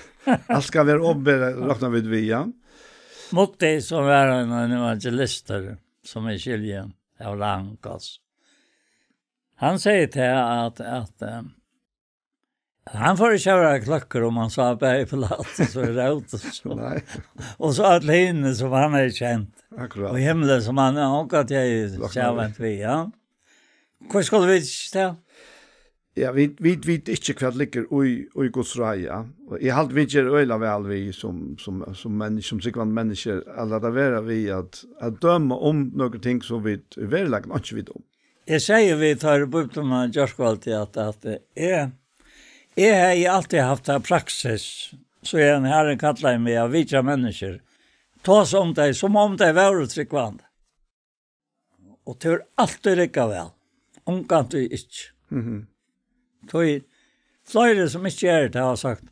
alt skal vera opinbert, rokna vit við, ja. Mutti, sum var ein, ein evangelistur, sum eg skilji, av rang, altso. Hann segði til at, at, eh, Hann fór ikki at vera kløkkur um hann sá bæði Pilatus og Herodes. Nei. Og so øll hini sum hann hevði kent. Akkurát. Og himlen sum hann ongantíð hevði Rokna við. Samvent við, ja. Hví skulu vit ikki tað? Ja, vit, vit vita ikki hvat liggur í, í Guds ráði, ja. Og eg haldi, vit gera øgiliga væl við sum, sum, sum menn-, sum trúgvandi menniskjur, at lata vera við at, at døma um nøkur ting sum vit í veruleikanum einki vita um. Eg segði við teir í Bíbliuna í gjárkvøldið, at, at eg, eg hevði altíð havt ta praksis, síðan Harrin kallaði meg at vitja menniskjur, tosa um tey, sum um tey vóru trúgvandi. Og tað hevur altíð riggað væl, ongantíð ikki. Mhm. Tí fleiri, sum ikki eru tað, hava sagt: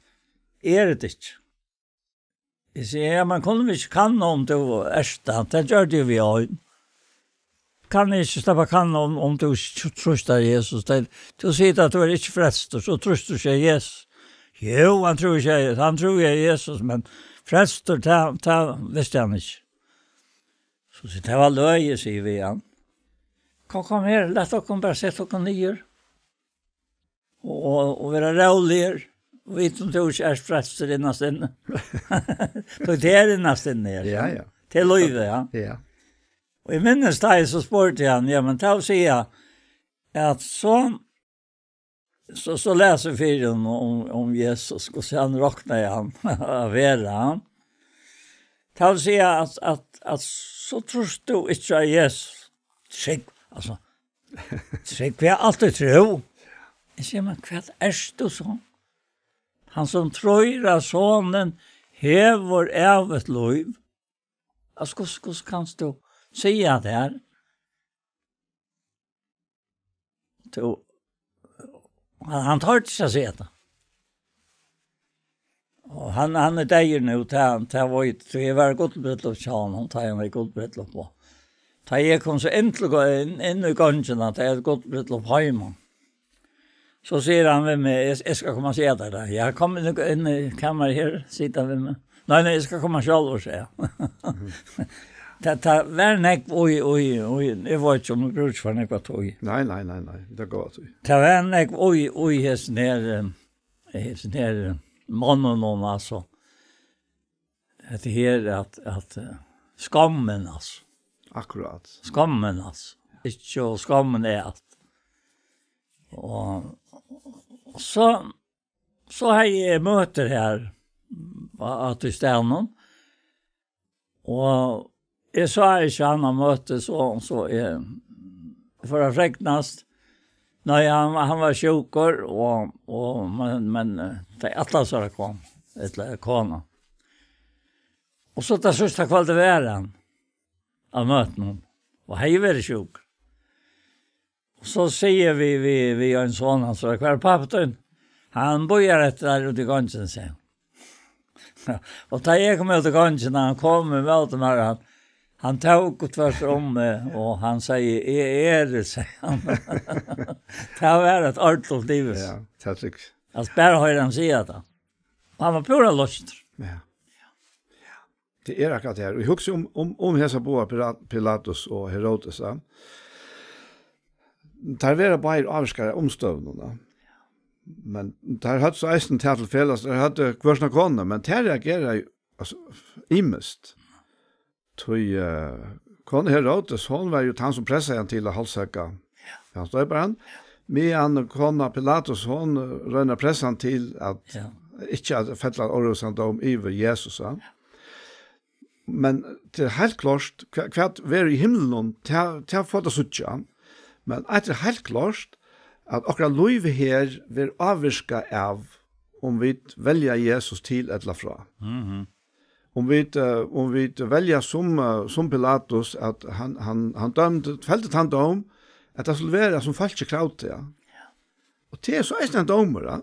"Eg eri tað ikki." Eg sigi: "Ja, men kunnu vit ikki kanna, um tú ert tað?" Tað gjørdi eg við ein. Kann eg ikki sleppa at kanna, um, um tú ikki tr-, trýstar Jesus? Tað, tú sigur, at tú ert ikki frelstur, so trýstur ikki Jesus. Jú, hann trúði ikki, hann trúði á Jesus, men frelstur, tað, tað visti hann ikki. So sigur: "Tað var løgið," sigi eg við hann. "Kom, kom her, lat okkum bara seta okkum niður og, og, og vera róligir. Vit, um tú ikki ert frelstur innast inni." Tí tað er innast inni, ja. Ja, ja. Tað er lívið, ja. Ja. Og eg minnist, tá eg so spurdi hann: "Ja, men tað vil siga, at so so, so lesi eg fyri honum um, um Jesus, hvussu hann roknaði hann at vera. Tað vil siga at, at, at so trýrt tú ikki á Jesus. Trúgv, altso, trúgv, eg havi altíð trúð. Eg sigi, men hvat ert tú so? Hann sum trýr at Sonurin hevur ævigt lív. Altso, hvussu, hvussu kanst tú siga tað her? Tú, hann, hann tordi ikki at siga tað. Og hann, hann er deyður nú, tað, tað veit eg, tí eg var í gullbrúdleyp hjá honum, tá eg var í gullbrúdleyp, og tá eg kom so inn til, inn, inn í gongina, tá eg hevði gullbrúdleyp heima, so sigur hann við meg, eg, eg skal koma og siga tær tað. Ja, kom inn, inn í kamarið her, sigur hann við meg. Nei, nei, eg skal koma sjálvur, segði hann. Tað, tað var nógv í, í, í, eg veit ikki um eg brúki for nógva tíð. Nei, nei, nei, nei, tað gongur. Tað var nógv í, í hesum her, eh, hesum her, eh, monnum, altso. Hetta her at, at, eh, skammin, altso. Akkurát. Skammin, altso. Ikki, og skammin er alt. Og so, so hevði eg møtir her á, á tí staðnum. Og eg sá ikki hann á møti, so, so eg fór at fregnast. Nei, hann, hann var sjúkur, og, og, men, men, eh, tey ætlaðu sær at koma, ella kona. Og so tað síðsta kvøldið var hann á møtinum, og hevði verið sjúkur. Og so sigi eg við, við, við ein son hans, "Hvar er pápi tín?" "Hann bíðar eftir tær úti í gongini," segði hann. Og tá eg kom út í gongina, hann kom ímóti mær, hann, hann tók og tvørtur um meg, og hann segði, "Eg eri," segði hann. Tað var eitt ordiligt yvirlit. Ja, tað er trygt. At bara hoyra hann siga tað. Hann var púra loystur. Ja. Tað er akkurát tað her. Og eg hugsi um, um, um hesa báðar, Pila-, Pilatus og Herodes, ja. Teir verða báðir ávirkaðir av umstøðunum, ja. Men teir høvdu so eisini tað til felags, teir høvdu hvør sína konu, men tær reagera jú, altso, ymiskt. Tí, eh, kona Herodes, hon var jú tann sum pressaði hann til at hálshøggja Jóhannes Doyparan. Meðan kona Pilatus, hon, eh, roynir at pressa hann til at, ja, ikki at fella ein órættvísan dóm yvir Jesus, ja. Men tað er heilt klárt, hva-, hvat verður í himlinum, tað, tað fáa vit at síggja. Men eitt er heilt klárt, at okkara lív her verður ávirkað av, um vit velja Jesus til ella frá. Mhm. Um vit, eh, um vit velja sum, eh, sum Pilatus, at hann, hann, hann dømdi, feldi tann dóm, at tað skuldi vera sum fólkið kravdi, ja. Ja. Og tað er so eisini ein dómur, ja.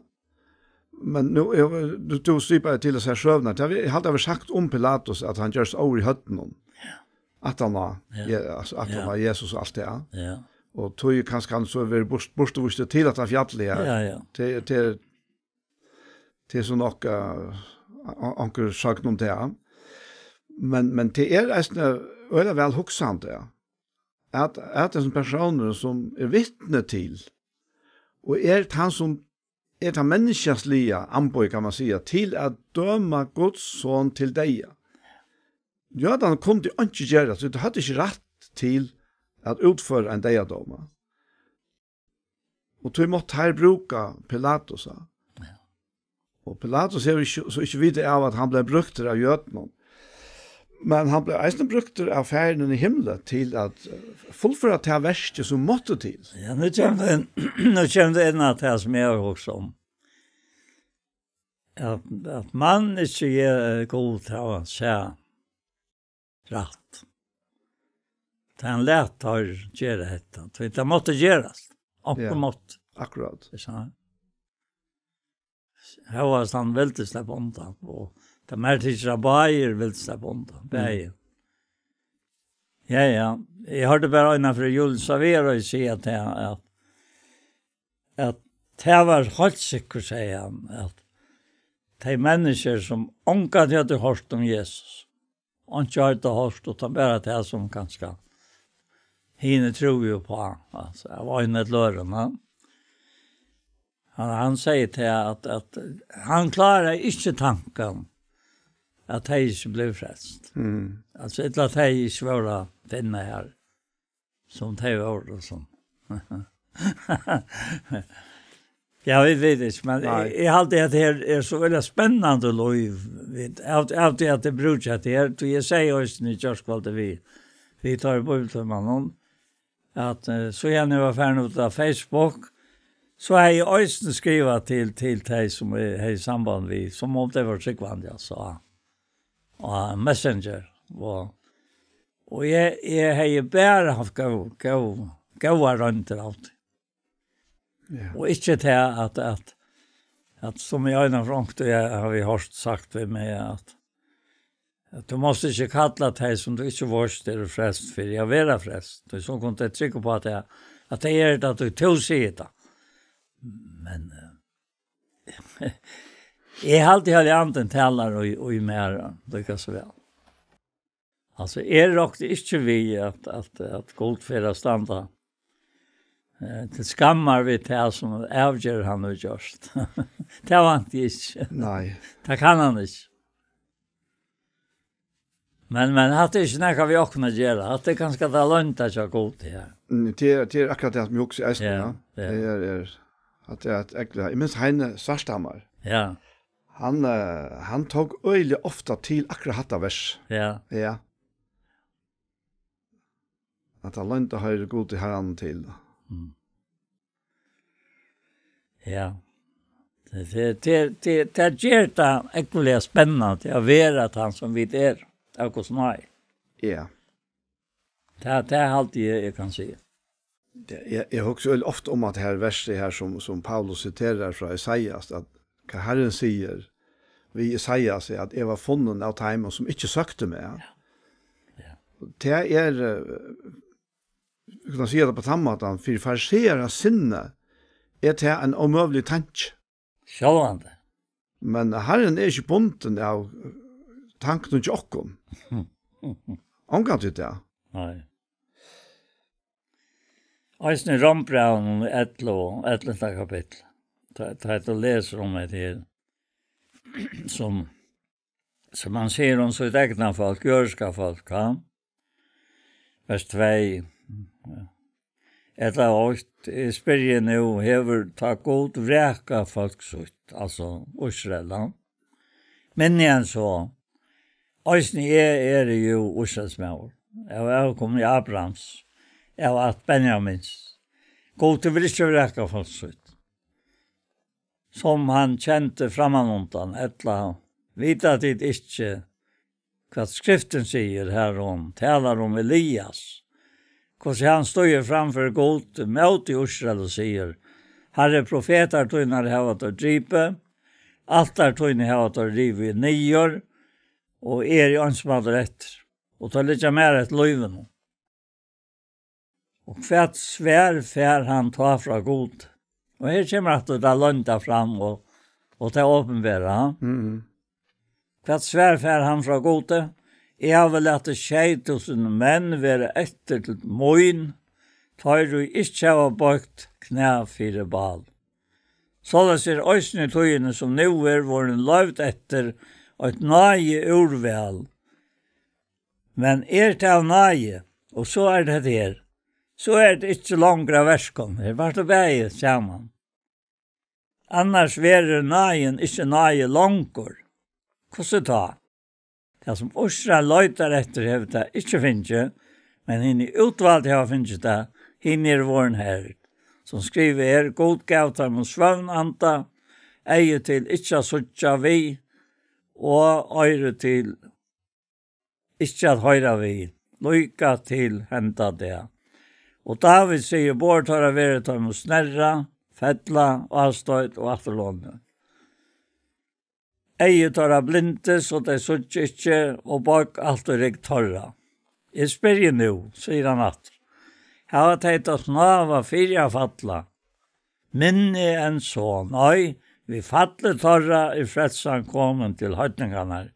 Men nú, eg, tú, tú svipar til hesa søguna. Tað, eg haldi, tað var sagt um Pilatus, at hann gjørst óður í høvdinum. Ja. Aftan á, ja, Je-, altso, aftan á, ja, Jesus og alt tað. Ja. Og tí kanska hann so verður burt-, burturvístur til hetta fjallið her. Ja, ja. Til, til, til so nokk, eh, on-, onkur søgn um tað. Men, men tað er eisini øgiliga væl hugsandi, ja. At, at hesin persónurin sum er vitni til, og er tann sum er tað menniskjaliga amboð, kann man siga, til at døma Guds son til deyða. Jødarnir kundu einki gera, so teir høvdu ikki rætt til at útføra ein deyðadóma. Og tí máttu teir brúka Pilatus, ja. Ja. Og Pilatus hevur ikki, so ikki vitað av, at hann bleiv brúktur av jødunum. Men hann bleiv eisini brúktur av Faðirin í himli til at, eh, fullføra tað verkið, sum mátti til. Ja, nú kemur tað inn, nú kemur tað inn á tað, sum eg havi hugsað um. At, at man ikki ger, eh, Gud hava sæð rætt. Tá hann læt teir gera hetta. Tí tað mátti gerast. Onkur, ja, mátti. Akkurát. Ikki sant? Hóast hann vildi sleppa undan, og tað merkir ikki, at báðir vildu sleppa undan, mm, báðir. Ja, ja. Eg hoyrdi bara eina frú Julius Saveroy siga at, at, at tað var heilt sikkurt, segði hann, at tey menniskjur, sum ongantíð høvdu hoyrt um Jesus, einki høvdu hoyrt, uttan bara tað, sum kanska hini trúðu uppá, altso, av einum ella øðrum, ja. Hann, hann segði til at, at hann kláraði ikki tankan, at tey ikki blivu frelst. Mm. Altso, ella at tey ikki vóru at finna her, sum tey vóru, sum. Ja, vit vita ikki, men Nei. eg, eg haldi at her er so veldig spennandi lív. Vit, av, av tí at eg brúki hetta her, tí eg sigi eisini í gjárkvøldið við, við teir bíbliutímarnar, at, eh, so eg var farin út av Facebook, so hevði eg eisini skrivað til, til tey sum eg hevði samband við, sum um tey vóru trúgvandi, altso, á, á Messenger. Og, og eg, eg hevði bara havt góð, góð, góðar royndir av tí. Ja. Og ikki tað at, at, at sum í einum frongti, eg havi hoyrt sagt við meg, at, at tú mást ikki kalla tey, sum tú ikki veitst eru frelst, fyri at vera frelst. Og so kunnu tey trúgva upp á tað, at tey eru tað, tú, tú sigur tað. Men, eh, eg haldi, at Andin talar í, í mær, líka so væl. Altso, eg rokni ikki við, at, at, at Gud fer at standa, eh, til skammar við tað, sum avgerð hann hevur gjørt. Tað vænti eg ikki. Nei. Tað kann hann ikki. Men, men hatta er ikki nakað við okkum at gera. Hatta er kanska tað loynda hjá Gudi her. Mm, tað er, tað er akkurát tað, sum eg hugsi eisini, Ja, ja. ja. Tað er, er, at tað er eitt egna. Eg minnist Heini Svarthamar. Ja. Hann, eh, hann tók øgiliga ofta til akkurát hatta vers. Ja. Ja. At hann loynda hoyrir Gudi harranum til. Mm. Ja. Tað, tað, tað, tað, tað ger tað ógvuliga spennandi at vera tann, sum vit eru, av Guds náði. Ja. Tað, tað haldi eg, eg kann siga. Ja, eg, eg hugsi øgiliga ofta um at her versið her, sum, sum Paulus siterar frá Esaias, at hvat Harrin sigur við Esaias, er, at eg var funnin av teimum, sum ikki søktu meg. Ja. Ja. Og tað er, eh, vit kunnu siga tað á tann mátan, fyri farisearar sinni er tað ein ómøguligur tanki. Sjálvandi. Men Harrin er ikki bundin av tankunum hjá okkum. Ongantíð tað. Nei. Eisini í Rómbrævinum ellivu, ellivta kapittul. Tá, tá tú lesur um hetta her, sum, sum hann sigur um sítt egna fólk, jødiska fólk, ha? Vers tvey. Ella eitt, eg spyrji nú, hevur tá Gud vrakað fólk sítt, altso Ísrael, ha? Minni enn so. Eisini eg eri jú Ísraelsmaður, av avkomi Abrahams, av ætt Benjamins. Gud hevur ikki vrakað fólk sítt, sum hann kendi frammanundan, ella vita tit ikki, hvat Skriftin sigur, har hon talar um Elias, hvussu hann stígur fram fyri Gud móti Ísrael og sigur, Harri, profetar tínar hava teir dripið, altar tíni hava teir rivið niður, og eg eri einsamallur eftir, og teir liggja mær eftir lívinum. Og hvat svar fær hann tá frá Gud? Og her kemur aftur tað loynda fram og, og tað opinbera. Mhm. Hvat svar fær hann frá Gudi? Eg havi latið sjey túsund menn vera eftir til mín, teir ið ikki hava boygt knæ fyri Baal. Soleiðis er eisini í tíðini sum nú er vorðin loyvd eftir eitt náði úrval. Men er tað av náði, og so er tað her, so er tað ikki longur av verkum. Her var tað bæði saman. Annars verður náðin ikki náði longur. Hvussu tá? Tað, sum Ísrael leitar eftir, hevur tað ikki fingið, men hini útvaldu hava fingið tað, hini eru vorðin herg. Sum skrivað er, Gud gav teimum svøvnanda, eygu til ikki at síggja við, og oyru til ikki at hoyra við, líka til henda dag. Og Dávid sigur, borð teirra verður teimum snerra, fella, ástoyt og afturlonu. Eygu teirra blindi, so tey síggja ikki, og boygg alt í rygg teirra. Eg spyrji nú, sigur hann aftur, hava tey tað snáva fyri at falla? Minni enn so, nei, við falli teirra er frelsan komin til heidningarnar,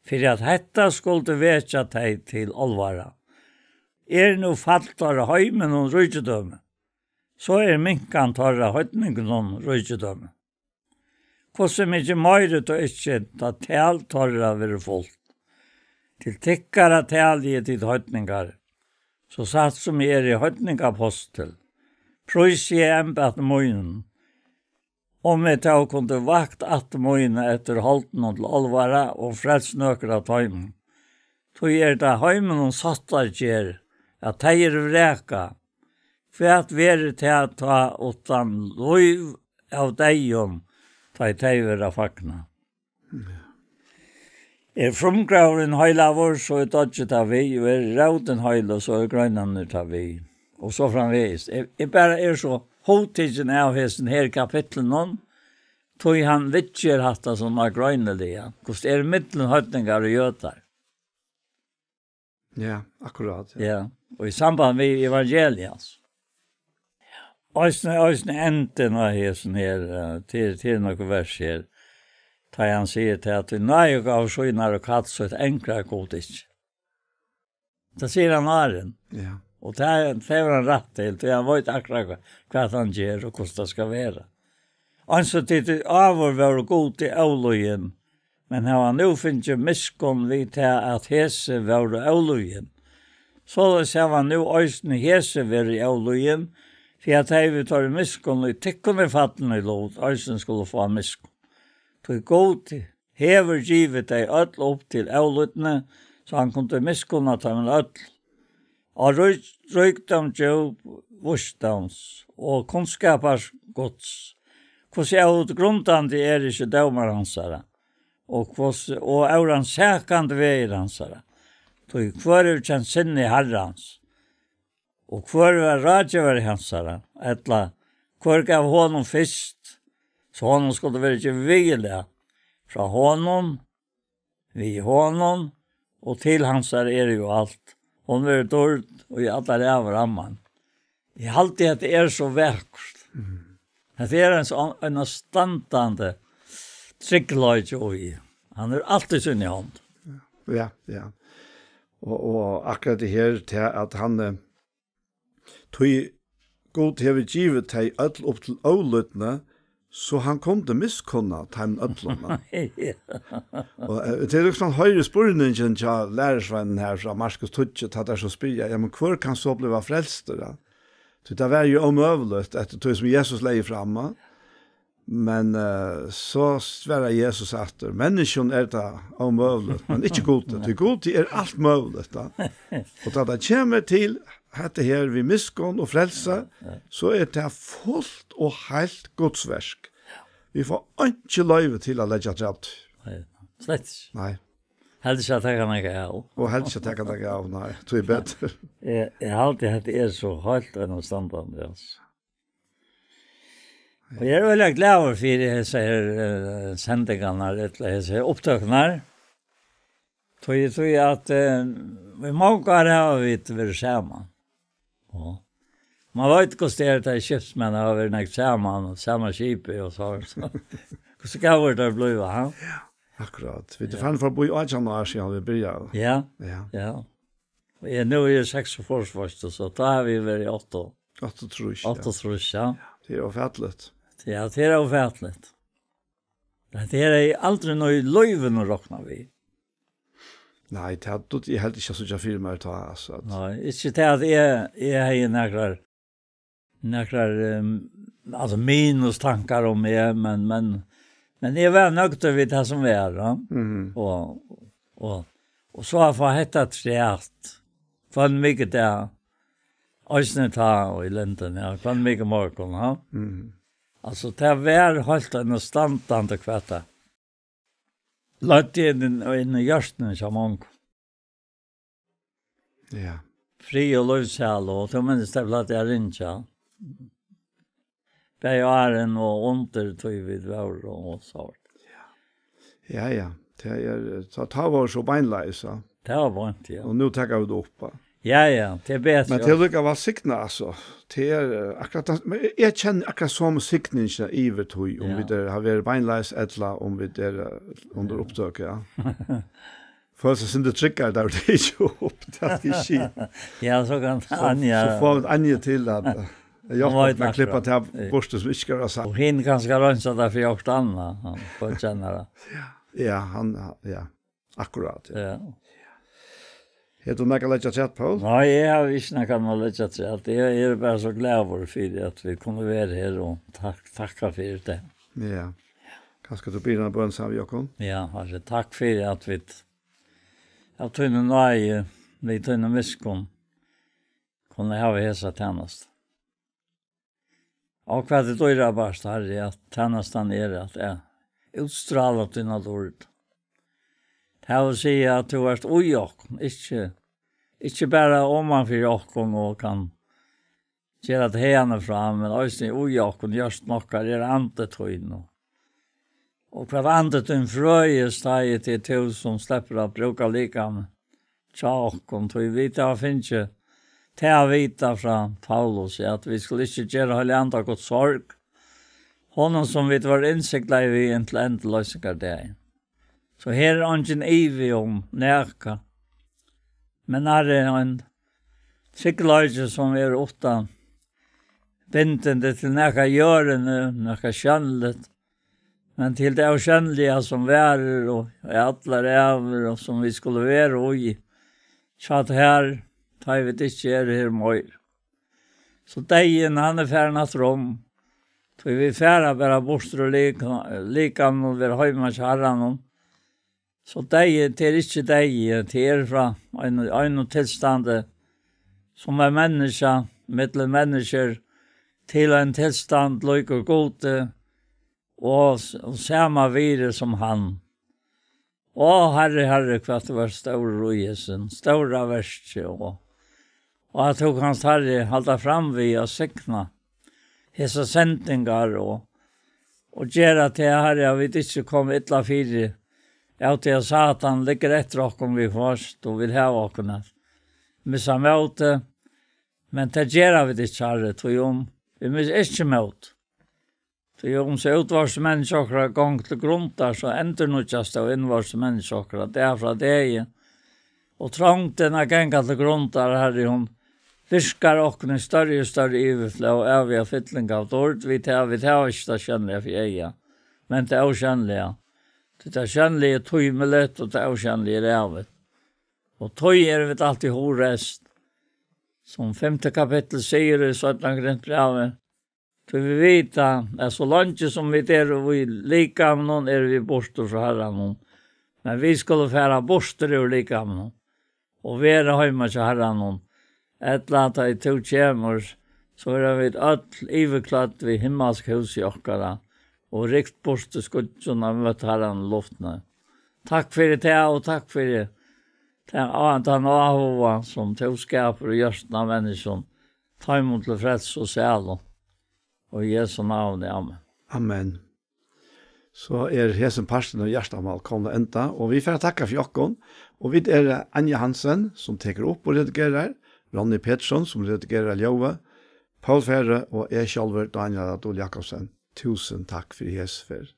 fyri at hetta skuldi vekja tey til álvara. Er nú fall teirra heiminum ríkidømi, so er minkan teirra heidningunum ríkidømi. Hvussu mikið meiri tá ikki, tá tal teirra verður fult. Til tykkara tali eg, tit heidningar, so satt sum eg eri heidningapostur, prísi eg embætti mínum, Um eg tó kundi vakt ætt mína eftir holdinum til álvara og frelst nøkur av teimum. Tí er tað heiminum sáttargerð, at tey eru vrakað. Hvat verður tað tá uttan lív av deyðum, tá ið tey verða fagnað? Er frumgróðurin heilagur, so er doyggið tað við, og er rótin heiløg, so er greinarnir tað við, og so framvegis. Eg, eg bara eri so hugtikin av hesum her kapitlinum, tí hann viðger hatta so nágreiniliga, hvussu er millum heidningar og jødar. Ja, akkurát, ja. Ja, og í samband við evangeliið, altso. Eisini, eisini endin á hesum her, eh, til, til nøkur vers her. Tá hann sigur til at náðigáva sínar og kall sítt angrar Gud ikki. Tað sigur hann áðrenn. Ja. Og tað, tað hevur hann rætt til, tí hann veit akkurát hva, hvat hann ger og hvussu tað skal vera. Eins og tit áður vóru Gudi ólýðin, men hava nú fingið miskunn við tað, at hesi vóru ólýðin. Soleiðis hava nú eisini hesi verið ólýðin, fyri at tey við teirri miskunn, ið tykkum er fallin í lut, eisini skulu fáa miskunn. Tí Gud hevur givið tey øll upp til ólýdni, so hann kundi miskunna teimum øll. Á rík-, ríkdóm djúp vísdóms og kunnskapar Guds, hvussu óútgrundandi er ikki dómar hansara, og hvussu, og órannsakandi vegir hansara. Tí hvør hevur kent sinni Harrans? Og hvør var ráðgevari hansara? Ella hvør gav honum fyrst, so honum skuldi verið givið viðurlag? Frá honum, við honum og til hansara er jú alt. Hon verður dýrd í allar ævir. Amen. Eg haldi, at tað er so vakurt. Mhm. At tað er ein so, ein standandi tryggleiki í. Hann er altíð í síni hond. Ja, ja. Og, og akkurát tað her, til at hann, eh, Tí Gud hevur givið tey øll upp til ólýdni, so hann kundi miskunna teimum øllum. Ja. Og, eh, tað er líkasum, hann hoyrir spurningin hjá lærisveinunum her frá Markus tíggju, tá teir so spyrja: "Ja, men hvør kann so bliva frelstur, ja?" Tí tað var jú ómøguligt, eftir tí sum Jesus legði fram, ja. Men, eh, so svarar Jesus aftur: "Menniskjum er tað ómøguligt, men ikki Gudi, tí Gudi er alt møguligt, da." Og tá tað kemur til hetta her við miskunn og frelsa, ja, ja, so er tað fult og heilt Guds verk. Vit fáa einki loyvi til at leggja afturat. Nei, slett ikki. Nei. Heldur ikki at taka nakað av. Og heldur ikki at taka nakað av, nei, tí betur. Eg, eg haldi, at tað er so heilt enn standandi, altso. Og eg eri veldig glaður fyri hesar her, eh, sendingarnar, ella hesar her upptøkurnar. Tí, tí at, eh, í mong ár hava vit verið saman. Ja. Man veit hvussu tað er, tá skipsmenn hava verið nógv saman, og sama skipi og so, so. Hvussu góðir teir blíva, ha? Ja, akkurát. Vit eru farin frá bíð átjan ár síðan vit byrjaðu. Ja. Ja. Ja. Og eg, nú eri eg seksogfýrs, veitst tú, so tá hava vit verið í átta. Áttaogtrýss, ja. Áttaogtrýss, ja. Tað er ófatiligt. Ja, tað er ófatiligt. Tað er eg aldri nú í lívinum roknað við. Nei, tað dugdi eg heldur ikki at síggja fyri mær tá, altso, at Nei, ikki tað at eg, eg hevði nakrar, nakrar, ehm, altso, minustankar um meg, men, men, men eg var nøgdur við tað sum var, ja. Mhm. Og, og, og so at fáa hetta afturat, hvønn mikudag, eisini tá og í lendum, ja, hvønn mikumorgun, ja. Mhm. Altso, tað var heilt enn standandi, hvat tað løgdi inn, inn í hjørtuni hjá mongum. Ja. Frið og lívsæla, og tú minnist, tað plagdi at ringja. Bæði áðrenn og undir tí vit vóru og so. Ja, ja. Tað er, tá, tá var so beinleiðis, ja. Tað var beint, ja. Og nú taka vit upp, ja. Ja, ja, tað er betri. Men tað er líka væl signað, altso. Tað er, eh, akkurát tað, men eg, eg kenni akkurát somu signingina yvir tí, um Ja. vit er, hava verið beinleiðis, ella um vit er, eh, undir upptøku, ja. Følir seg sindur tryggari, tá vit taka upp, tað skal eg siga. Ja, so kann So, Anja so fáa vit Anja til at, eh, Hon hjálpa veit til at klippa akkurát. tað burtur sum ikki skal vera sagt. Og hin kanska reinsa tað fyri okkurt annað, hann, hvør kennir tað. Ja, hann, ja. Akkurát, ja. Ja. Hevur tú nakað at leggja afturat, Poul? Nei, eg havi ikki nakað at leggja afturat. Eg, eg eri bara so glaður fyri, at vit kunnu vera her, og takk, takka fyri tað. Ja. Kanska tú biður eina bøn saman við okkum? Ja, Harri, takk fyri at vit av tíni náði, við tíni miskunn, kunnu hava hesa tænastu. Og hvat er dýrabært, Harri, at tænastan er at, ja, útstrála tína dýrd. Tað vil siga at tú ert í okkum, ikki, ikki bara oman fyri okkum og kann gera tað haðani frá, men eisini í okkum, hjørtum okkara er andi tín. Og, og hvat andi tín frøist, tá er tað tú sum sleppur at brúka likamið hjá okkum, tí vit hava fingið tað at vita frá Paulus, at vit skulu ikki gera Heilaga Anda okkum sorg, honum sum vit vóru innsiglaði við inntil endurloysingardagin. So her er eingin ivi um nakað. Men her er ein tryggleiki sum er uttan bindindi til nakað í jørðini, nakað sjónligt, men til tað ósjónliga sum varir og er allar ævir og sum vit skulu vera í, hjá tær, tá ið vit ikki eru her meir. So deyðin, hann er farin aftur um. Tí vit fara bara burtur úr lik-, likamum og vera heima hjá Harranum. So deyði, tað er ikki deyði, tað er frá ein, ein tilstandi, sum er menniskja, millum menniskjur, til ein tilstand líkur Gudi, og, og sama virði sum hann. Ó, Harri, Harri, hvat tú ert stórur í hesum stóra verki, og, og at tú kanst, Harri, halda fram við at signa hesar sendingar og, og gera tað, Harri, at vit ikki koma illa fyri, av tí at Satan liggur eftir okkum viðhvørt og vil hava okkum at missa mótið, men tað gera vit ikki, Harri, tí um vit missa ikki mót. Tí um so útvortis menniskja okkara gongur til grundar, so endurnýggjast av innvortis menniskja okkara dag frá degi. Og trongdin at ganga til grundar, Harri, hon virkar okkum í størri og størri yvirflóð, æviga fylling av dýrd, vit hava, vit hava ikki tað sjónliga fyri eyga, men tað ósjónliga. Tí tað sjónliga er tímiligt, og tað ósjónliga er ævigt. Og tí eru vit altíð hugreist, sum fimta kapittul sigur í seinna Korintbrævi, tí vit vita, at so leingi sum vit eru í likamnum, eru vit burtur frá Harranum. Men vit skulu fara burtur úr likamnum og vera heima hjá Harranum. Ella tá ið tú kemur, so verða vit øll yvirklødd við himmalsk hús í okkara og rykt burtur í skýggjum at møta Harranum í luftini. Takk fyri tað, og takk fyri tað, á-, tann áhuga, sum tú skapar í hjørtum á menniskjum, teimum til frelsu og sælu. Og í Jesu navni, amen. Amen. So er hesin parturin av Hjartamál komin at enda, og vit fara at takka fyri okkum. Og vit eru Anja Hansen, sum tekur upp og redigerar, Ronny Petersson, sum redigerar ljóðið, Poul Færø og eg sjálvur, Dánjal á Dul Jakobsen. Túsund takk fyri hesa ferð.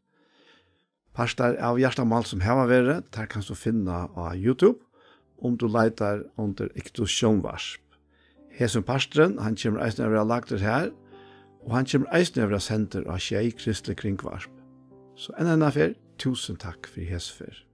Partar av Hjartamál sum hava verið, teir kanst tú finna á YouTube, um tú leitar undir Iktus Sjónvarp. Hesin parturin, hann kemur eisini at verða lagdur har, og hann kemur eisini at verða sendur á sjey kristlig kringvarp. So enn eina ferð, túsund takk fyri hesa ferð.